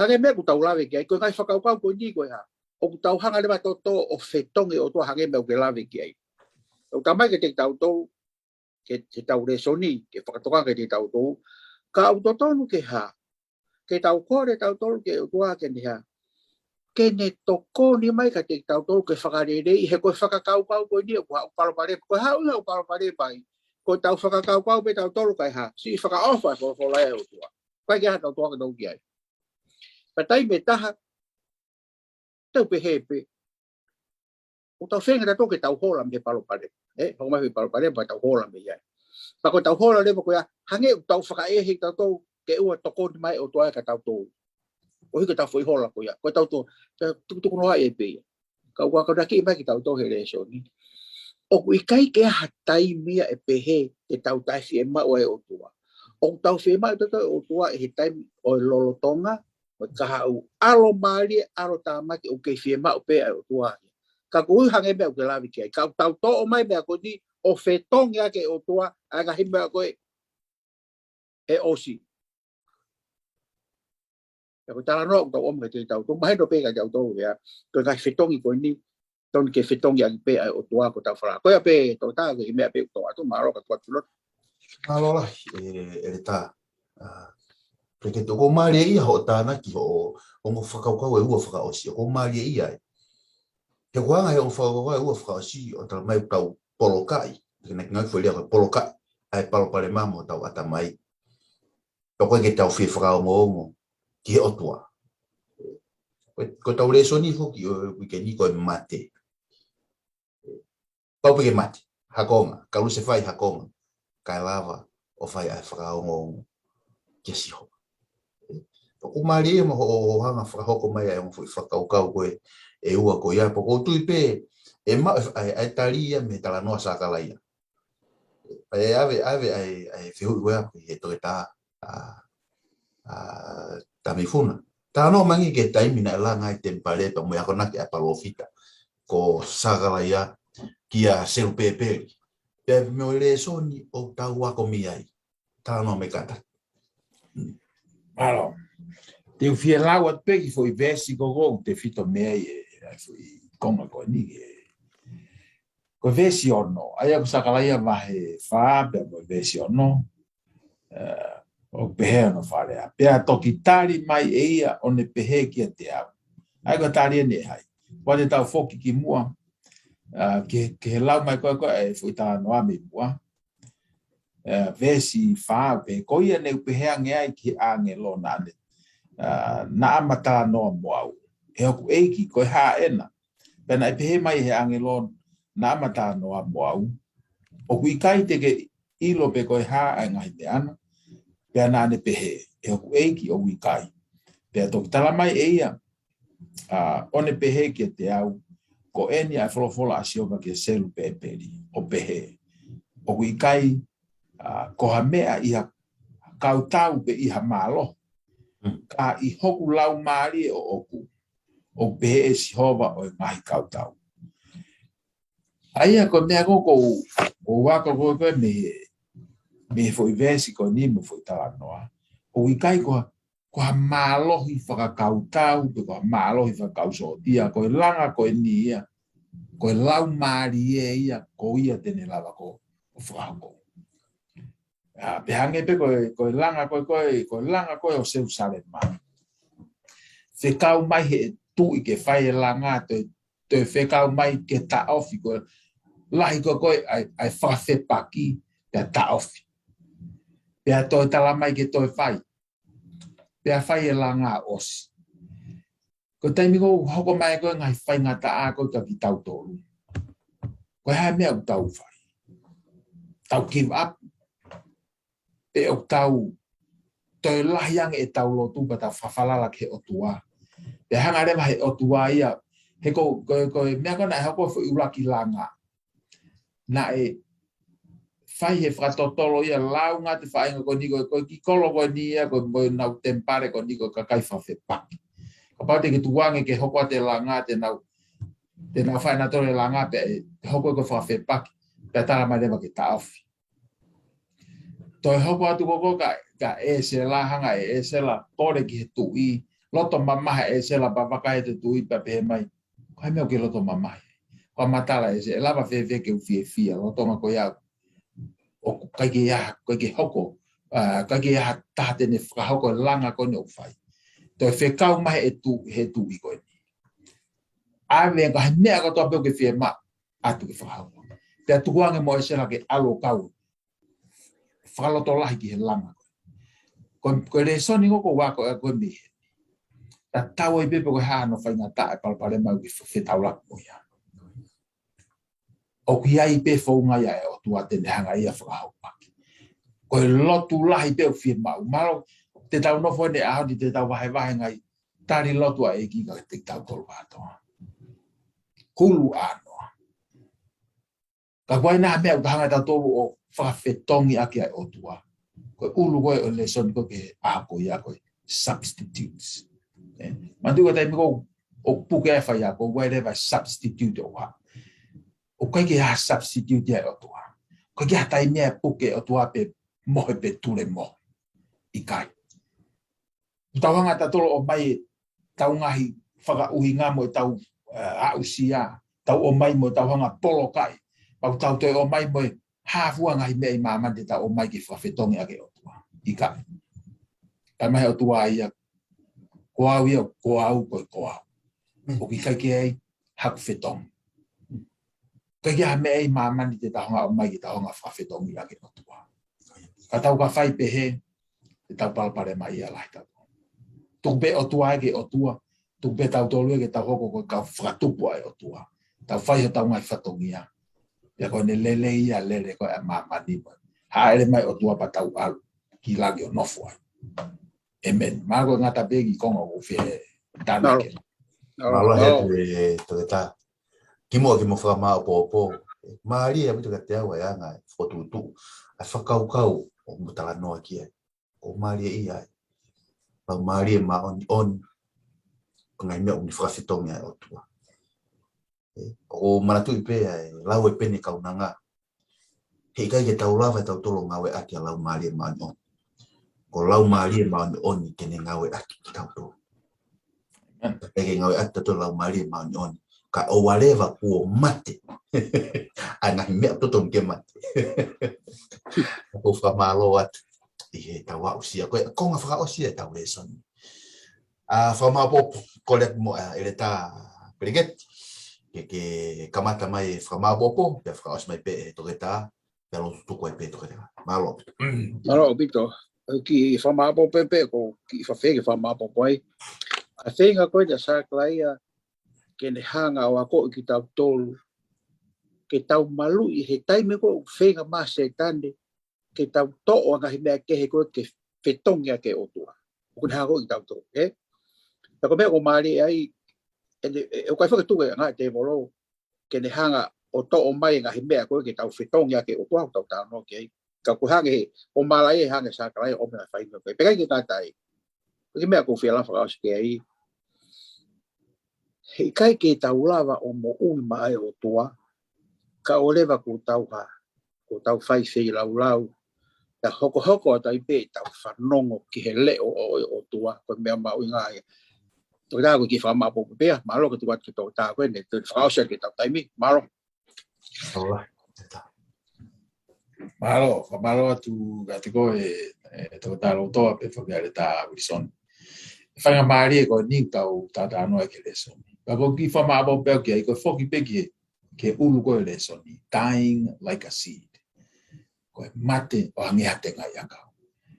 Hangē meʻa ʻoku tau lave ki ai, ko e ngaahi fakakaukau ko eni ko e hā. ʻOku tau hanga leva tautolu ʻo fetongi ʻOtua hangē meʻa ʻoku ke lave ki ai. ʻOku tau mai kiate kitautolu, ke, ke tau lēsoni, ke fakatokanga kiate kitautolu. Ka ʻoku totonu ke hā. Ke tau kole tautolu ki he ʻOtua ke ne hā. Ke ne tokoni mai kiate kitautolu ke fakaleleiʻi, he ko e fakakaukau ko eni ʻoku haʻu palopalema, ko e haʻu ia ʻo palopalema ai. Ko ʻetau fakakaukau pē tautolu kae hā, siʻi fakaʻofa e folofola ʻa e ʻOtua. ʻIkai ke hā tautolu ke tau ki ai. Ka taimi ʻe taha, te u pehē pē. ʻOku tau feinga tautolu ke tau hola mei he palopalema. Ē, hoko mai he palopalema, pea tau hola mei ai. Pea ko ʻetau hola leva ko ia, hangē ʻoku tau fakaʻehiʻehi tautolu, ke ʻoua tokoni mai ʻOtua kiate kitautolu. ʻO hiki ʻetau foʻi hola ko ia, ko ʻetau tō, tau tukutukunoaʻi pē ia. Ka ʻoku ou kau naʻa kiʻi mai kiate kitautolu he lēsoni. ʻOku ʻikai ke ʻi ai ha taimi ia ʻe pehē, te tau taʻefiemaʻu ai ʻOtua. ʻOku tau fiemaʻu tautolu ʻOtua ʻi he taimi ʻo e lolotonga, mo e kahaʻu ʻalomālie, ʻalotāmaki ʻoku kei fiemaʻu pē ʻa e ʻOtua. Ka ko e hangē meʻa ʻoku ke lave ki ai. Ka ʻoku tau toʻo mai meʻa ko eni ʻo fetongi ʻaki e ʻOtua, ʻa e ngaahi meʻa ko ē ʻe ʻosi. ʻE ko e talanoa ʻoku tau ʻomai kiate kitautolu, mahino pē kiate kitautolu ia, ko e ngaahi fetongi ko eni, tonu ke fetongi ʻaki pē ʻa e ʻOtua ko ʻetau falala. Ko ia pē, Toketā, ko e meʻa pē ʻoku tau atu, mālō ka tuatu loto. Mālō lahi, ē, ʻEletā. ʻA, Pelekete, ʻoku mālie ia hoʻo tānaki hoʻo, ongo fakakaukau ʻe ua fakaʻosi, ʻoku mālie ia ē. He ʻoku hanga he ongo fakakaukau ʻe ua fakaʻosi, ʻo tala mai ʻoku tau polokaʻi, ke na kinga fo lia ko e polokaʻi, ʻa e palopalema mo hotau ʻatamai. Toko ke tau fie fakaongoongo. ki he ʻOtua. Ko, ko ʻetau lēsoni foki ʻo e uike ni ko e mate. Pau pē ke mate ha konga, kalusefai ha konga, kae lava ʻo fai ʻa e fakaongoongo kia Sihova. ʻOku mālie mo hoʻo, hoʻo hanga fakahoko mai ʻa e ongo foʻi fakakaukau ko ē ʻe ua ko ia, pea ʻoku ou tui pē ʻe maʻu ʻa e, ʻa e, ʻa e tali ia mei he talanoa Sakalaia. ʻE ʻave, ʻave ʻa e, ʻa e fehuʻi ko ia ki he toketā, ʻa, ʻa Tamifuna. Talanoa mai ange ki he taimi naʻe langa ai e temipale pea mo e akonaki ʻa e palōfita ko Sakalaia kia Selupepeli. Pea mo e lēsoni ʻoku tau ako mei ai. Talanoa mai kātaki. Mālō. Te u fie lau atu pē kiʻi foʻi veesi ko ē ʻoku tefito mei ai e, ʻa e foʻi konga ko eni, e, ko e veesi ono. ʻA ia ko Sakalaia vahe fā pea mo e veesi ono. ʻE, ʻoku pehē hono fakalea: Pea toki tali mai ʻe ia ʻo ne pehē kiate au. ʻA ia ko e tali eni ʻe hai? Kuo te tau foki ki muʻa, ʻa, ki, ki he lau mai ko ē ko ē ʻa e foʻi talanoa mei muʻa. ʻE, veesi fā, pea ko ia ne u pehē ange ai ki he ʻāngelo naʻa ne, ʻa, naʻa ma talanoa mo au: ʻE hoku ʻEiki, ko e hā ena? Pea naʻe pehē mai ʻe he ʻāngelo naʻa ma talanoa mo au: ʻOku ʻikai te ke ʻilo pe ko e hā ʻa e ngaahi meʻa na. Pea naʻa ne pehē: ʻE hoku ʻEiki, ʻoku ʻikai. Pea toki tala mai ʻe ia, ʻa, ʻo ne pehē kiate au: Ko eni ʻa e folofola ʻa Sihova kia Selupepeli, ʻo pehē: ʻOku ʻikai, ʻa, ko ha meʻa ʻi ha kautau pe ʻi ha mālohi, ka ʻi hoku laumālie ʻoʻoku, ʻoku pehē ʻe Sihova ʻo e ngaahi kautau. ʻA ia ko e meʻa ko ē ʻoku ou, ʻoku ou ako ko ē ko ē mei he, mei he foʻi veesi ko eni mo e foʻi talanoa. ʻOku ʻikai ko ha, ko ha mālohi fakakautau, pe ko ha mālohi fakakausōtia, ko e langa ko eni ia, ko e laumālie ia, ko ia te ne lava ko ē ʻo fakahoko. ʻA, pea hangē pē ko e, ko e langa ko ē, ko e, ko e langa ko ē ʻo Selusalema. Fekau mai he tuʻi ke fai e langa, toe, toe fekau mai ke taʻofi, ko e lahi ko ē ko ē ʻa e, ʻa e fakafepaki, pea taʻofi. Pea toe tala mai ke toe fai. Pea fai e langa ʻosi. Ko e taimi ko ē ʻoku hoko mai ko ē ngaahi faingataʻa ko ē kia kitautolu, ko e hā e meʻa ʻoku tau fai? Tau give up? Pe ʻoku tau toe lahi ange ʻetau lotu pea tau fakafalala ki he ʻOtua? Pea hanga leva he ʻOtua ia, he ko, ko, ko e meʻa ko ē naʻe hoko foʻi ʻuluaki langa, naʻe fai he fakatotolo ia, lāunga ʻa e faʻahinga ko eni ko, ko e kiʻi kolo ko eni ia, ko e mo e nau temipale ko eni ko e kakai fakafepaki. Kapau te ke tuku ange ke hoko atu e langa, te nau, te nau fai ʻenautolu e langa pea ʻe hoko ko e fakafepaki, pea tala mai leva ke taʻofi. Toe hoko atu ko ē ko ē ka, ka ʻĒsela, hanga ʻe ʻĒsela kole ki he tuʻi, loto mamahi ʻa ʻĒsela pea vakai atu e tuʻi pea pehē mai, ko e hā e meʻa ʻoku ke loto mamahi? Ko e matala ʻa ʻĒsela, ʻe lava fēfē ke u fiefia, lolotonga ko ia ʻoku ʻikai ke ʻi ai ha, ʻikai ke hoko, ʻa, ʻikai ke ʻi ai ha taha te ne fakahoko e langa ko eni ʻoku fai? Toe fekau mai he tu, he tuʻi ko eni. ʻAve ngaahi meʻa kotoa pē ʻoku ke fiemaʻu atu ke fakahoko. Pea tuku ange mo ʻĒsela ke ʻalu ʻo kau fakalotolahi ki he langa. Ko, ko e lēsoni ko ē ʻoku ou ako ʻe au ko ē mei heni. Tatau ai pē pe ko e hā hano faingataʻa, e palopalema ʻoku ke fe-, fetaulaki mo ia, ʻoku ʻi ai pē founga ia ʻa e ʻOtua te ne hanga ia ʻo fakahoko ʻaki. Ko e lotu lahi pē ʻoku fiemaʻu. Mālō te tau nofo he ʻaho ni te tau vahevahe ngaahi tali lotu ʻa e ʻEiki kiate kitautolu kātoa. Hulu ʻānoa. Ka ʻoku ʻi ai nai ha meʻa ʻoku tau hanga ʻe tautolu ʻo fakafetongi ʻaki ʻa e ʻOtua? Ko e ʻulu ko ē ʻo e lēsoni ko ē ki he ʻaho ko ia ko e substitutes. ʻE, manatuʻi ko e taimi ko ē ʻoku puke ai e faiako, ʻoku ʻi ai leva e substitute ʻo hā. ʻOku ʻikai ke ʻi ai ha substitute ia ʻo e ʻOtua. ʻOku ʻikai ke ʻi ai ha taimi ia ʻe puke ai e ʻOtua pe mohe pe tulemohe. ʻIkai. ʻOku tau hanga ʻe tautolu ʻo ʻomai ʻetau ngaahi fakaʻuhinga mo ʻetau, ʻe, aʻusia, tau ʻomai mo ʻetau hanga ʻo polokaʻi, pea ʻoku tau toe ʻomai mo e hā fua ngaahi meʻa ʻi māmani te tau ʻomai ke fakafetongi ʻaki e ʻOtua. ʻIkai. Talamai ʻe he ʻOtua ia, ko au ia, ko au, ko e ko au. ʻOku ʻikai ke ʻi ai haku fetongi. ʻIkai ke ʻi ai ha meʻa ʻi māmani te tau hanga ʻo ʻomai ke tau hanga ʻo fakafetongi ʻaki e ʻOtua. Ka tau ka fai pehē, te tau palopalema ia lahi tautolu. tuku pē ʻOtua ʻa e ʻOtua, tuku pē tautolu ia ke tau hoko ko e kau fakatupu ʻa e ʻOtua. Tau fai hotau ngaahi fatongia. Pea ko ʻene lelei ia lele ko e ʻa māmani mo. Hāʻele mai ʻOtua pea tau ʻalu ki langi ʻo nofo ai. ʻĒmeni. Mālō, ngata pē ki he konga ʻoku fie tana ke. Mālō he tu e toketā. Kimuʻa ke mo fakamāopoopo. Mālie ʻaupito kiate au ʻa e anga e fokotuʻutuʻu, ʻa e fakakaukau ʻoku mo talanoa ki ai. ʻOku mālie ia ai. Lau mālie māʻoniʻoni. Ko e ngaahi meʻa ʻoku ne fakafetongi ai ʻOtua. ʻOku ou manatuʻi pē ʻa e lau ʻa Peni Kaunanga. He ʻikai ke tau lava ʻe tautolu ʻo ngāueʻaki ʻa e lau mālie māʻoniʻoni. Ko e lau mālie māʻoniʻoni ke ne ngāueʻaki kitautolu. ʻIkai ke ngāueʻaki tautolu ʻe he lau mālie māʻoniʻoni. Ka ʻoua leva kuo mate ʻa e ngaahi meʻa totonu ke mate. ʻOku ou fakamālō atu ʻi heʻetau aʻusia. Ko e konga fakaʻosi ʻetau lēsoni. ʻA, fakamāopoopo, kole atu mo, ʻa, ʻEletā Peliketi. Ke, ke kamata mai e fakamāopoopo, pea fakaʻosi mai pē ʻe he toketā, pea lotu tuku ai pē toketā. Mālō. Mālō ʻaupito. Ki he fakamāopoopo pē, ko e kiʻi faʻahinga fakamāopoopo ai. ʻA e feinga ko ē ʻa Sakalaia ke ne hanga ʻo akoʻi kitautolu, ke tau maluʻi he taimi ko ē ʻoku feinga mai ʻa Sētane ke tau toʻo ʻa e ngaahi meʻa kehe ko ē ke fetongi ʻaki e ʻOtua. ʻOku ne hanga ʻo akoʻi kitautolu, ē? Pea ko e meʻa ʻoku mālie ai, ʻe, ʻe, ʻe, ʻoku ʻikai fakatuku e anga ʻa e tēvolo ke ne hanga ʻo toʻo mai e ngaahi meʻa ko ē ke tau fetongi ʻaki e ʻOtua, ʻoku tau talanoa ki ai. Ka ʻoku hangē, ʻoku mālie e hanga ʻe Sakalaia ʻo ʻomai e faʻahinga ko ē. Pea ʻikai ke ngata ai. Ko e kiʻi meʻa ʻoku ou fie lava fakaʻosi ki ai. He ʻikai ke tau lava ʻo moʻui maʻa e ʻOtua, kae ʻoua leva kuo tau hā, kuo tau fai feilaulau, pea hokohoko atu ai pē ʻetau fanongo ki he leʻo ʻo, ʻo e ʻOtua, ko e meʻa mahuʻinga ia. Toketā, ko e kiʻi fakamāopoopo pē ia, mālō ke tuku atu ki he toketā ko eni, ke fakaʻosi ʻaki ʻetau taimi, mālō. Mālō, fakamālō atu kiate koe, ʻe, ʻe toketā Lotoa pea foki ʻEletā Uilisoni. Faingamālie ko eni ʻoku tau talanoa ki he lēsoni. Ka ko e kiʻi fakamāopoopo pē au ki ai, ko e foki pē ki he, ki he ʻulu ko ē ʻo e lēsoni. Dying like a seed. Ko e mate ʻo hangē ha tengaʻi ʻakau.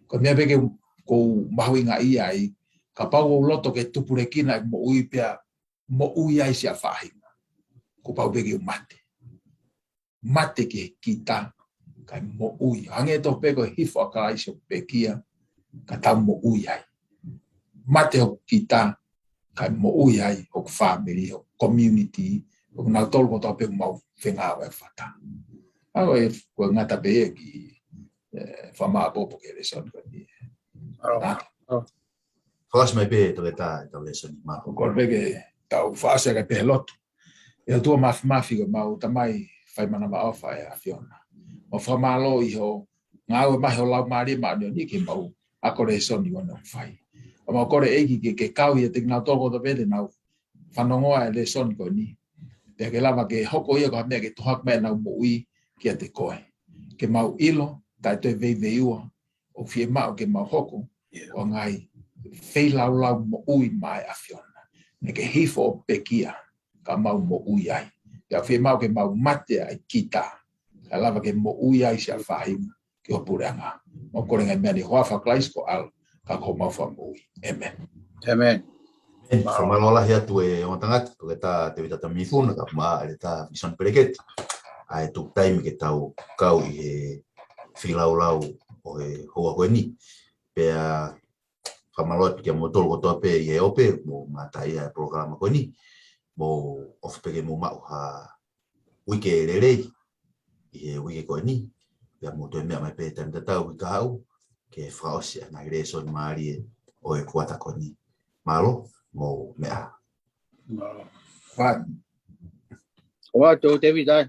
Ko e meʻa pē ʻoku ou mahuʻingaʻia ai, kapau ʻoku ou loto ke tupulekina e moʻui pea moʻui ai siʻa faʻahinga, kuo pau pē ke u mate. Mate ki he kita, kae moʻui. Hangē tofu pē ko e hifo ʻa Kalaisi ʻo pekia, ka tau moʻui ai. Mate hoku kita, kae moʻui ai hoku fāmili, hoku community, ʻoku nau tolu kotoa pē ʻoku mau fengāueʻaki fata. ʻA ko e, ko e ngata pē ia ki, ʻe, fakamāopoopo ki he lēsoni ko eni. Mālō. Ā. Mālō. Fakaʻosi mai pē toketā ʻetau lēsoni, mālō. Ko e pē ke tau fakaʻosi ʻaki pē he lotu. ʻE ʻOtua Māfimafi, ko homau Tamai fai manavaʻofa ʻa e ʻAfiona. ʻOku fakamālō ʻi hoʻo ngāue mai ho Laumālie Māʻoniʻoni ke mau ako lēsoni ʻoku mau fai. ʻOku mau kole ʻEiki ke, ke kau ʻiate kinautolu kotoa pē te nau fanongo ʻa e lēsoni ko eni. Pea ke lava ke hoko ia ko ha meʻa ke tohoakiʻi mai ʻenau moʻui kiate koe. Ke mau ʻilo, taʻe toe veiveiua, ʻoku fiemaʻu ke mau hoko, ʻo ngaahi feilaulau moʻui maʻa e ʻAfiona. Naʻe ke hifo ʻo pekia, ka mau moʻui ai. Pea fiemaʻu ke mau mate ʻa e kita, kae lava ke moʻui ai siʻa faʻahinga, ki ho puleʻanga. ʻOku kole ngaahi meʻa ni ʻi he huafa ʻo Kalaisi ko e ʻAlo, ka ko homau Fakamoʻui. ʻĒmeni. ʻĒmeni. ʻĒmeni. Fakamālō lahi atu e ongo tangata, toketā Tēvita Tamifuna, kae ʻumaʻā ʻEletā Uilisoni Peliketi. ʻA e tuku taimi ke tau kau ʻi he feilaulau ʻo e houa ko eni. Pea fakamālō atu kia moutolu kotoa pē ʻi he ope, mou ngāueʻaki e polokalama ko eni. Mou ʻofa pē ke mou maʻu ha uike lelei ʻi he uike ko eni. Pea mou toe meʻa mai pē taimi tatau ʻi he kahaʻu, ke fakaʻosi ʻa e ngaahi lēsoni mālie ʻo e kuata ko eni. Mālō, mou meʻa ā. Mālō. Fine. ʻOatu, Tēvita.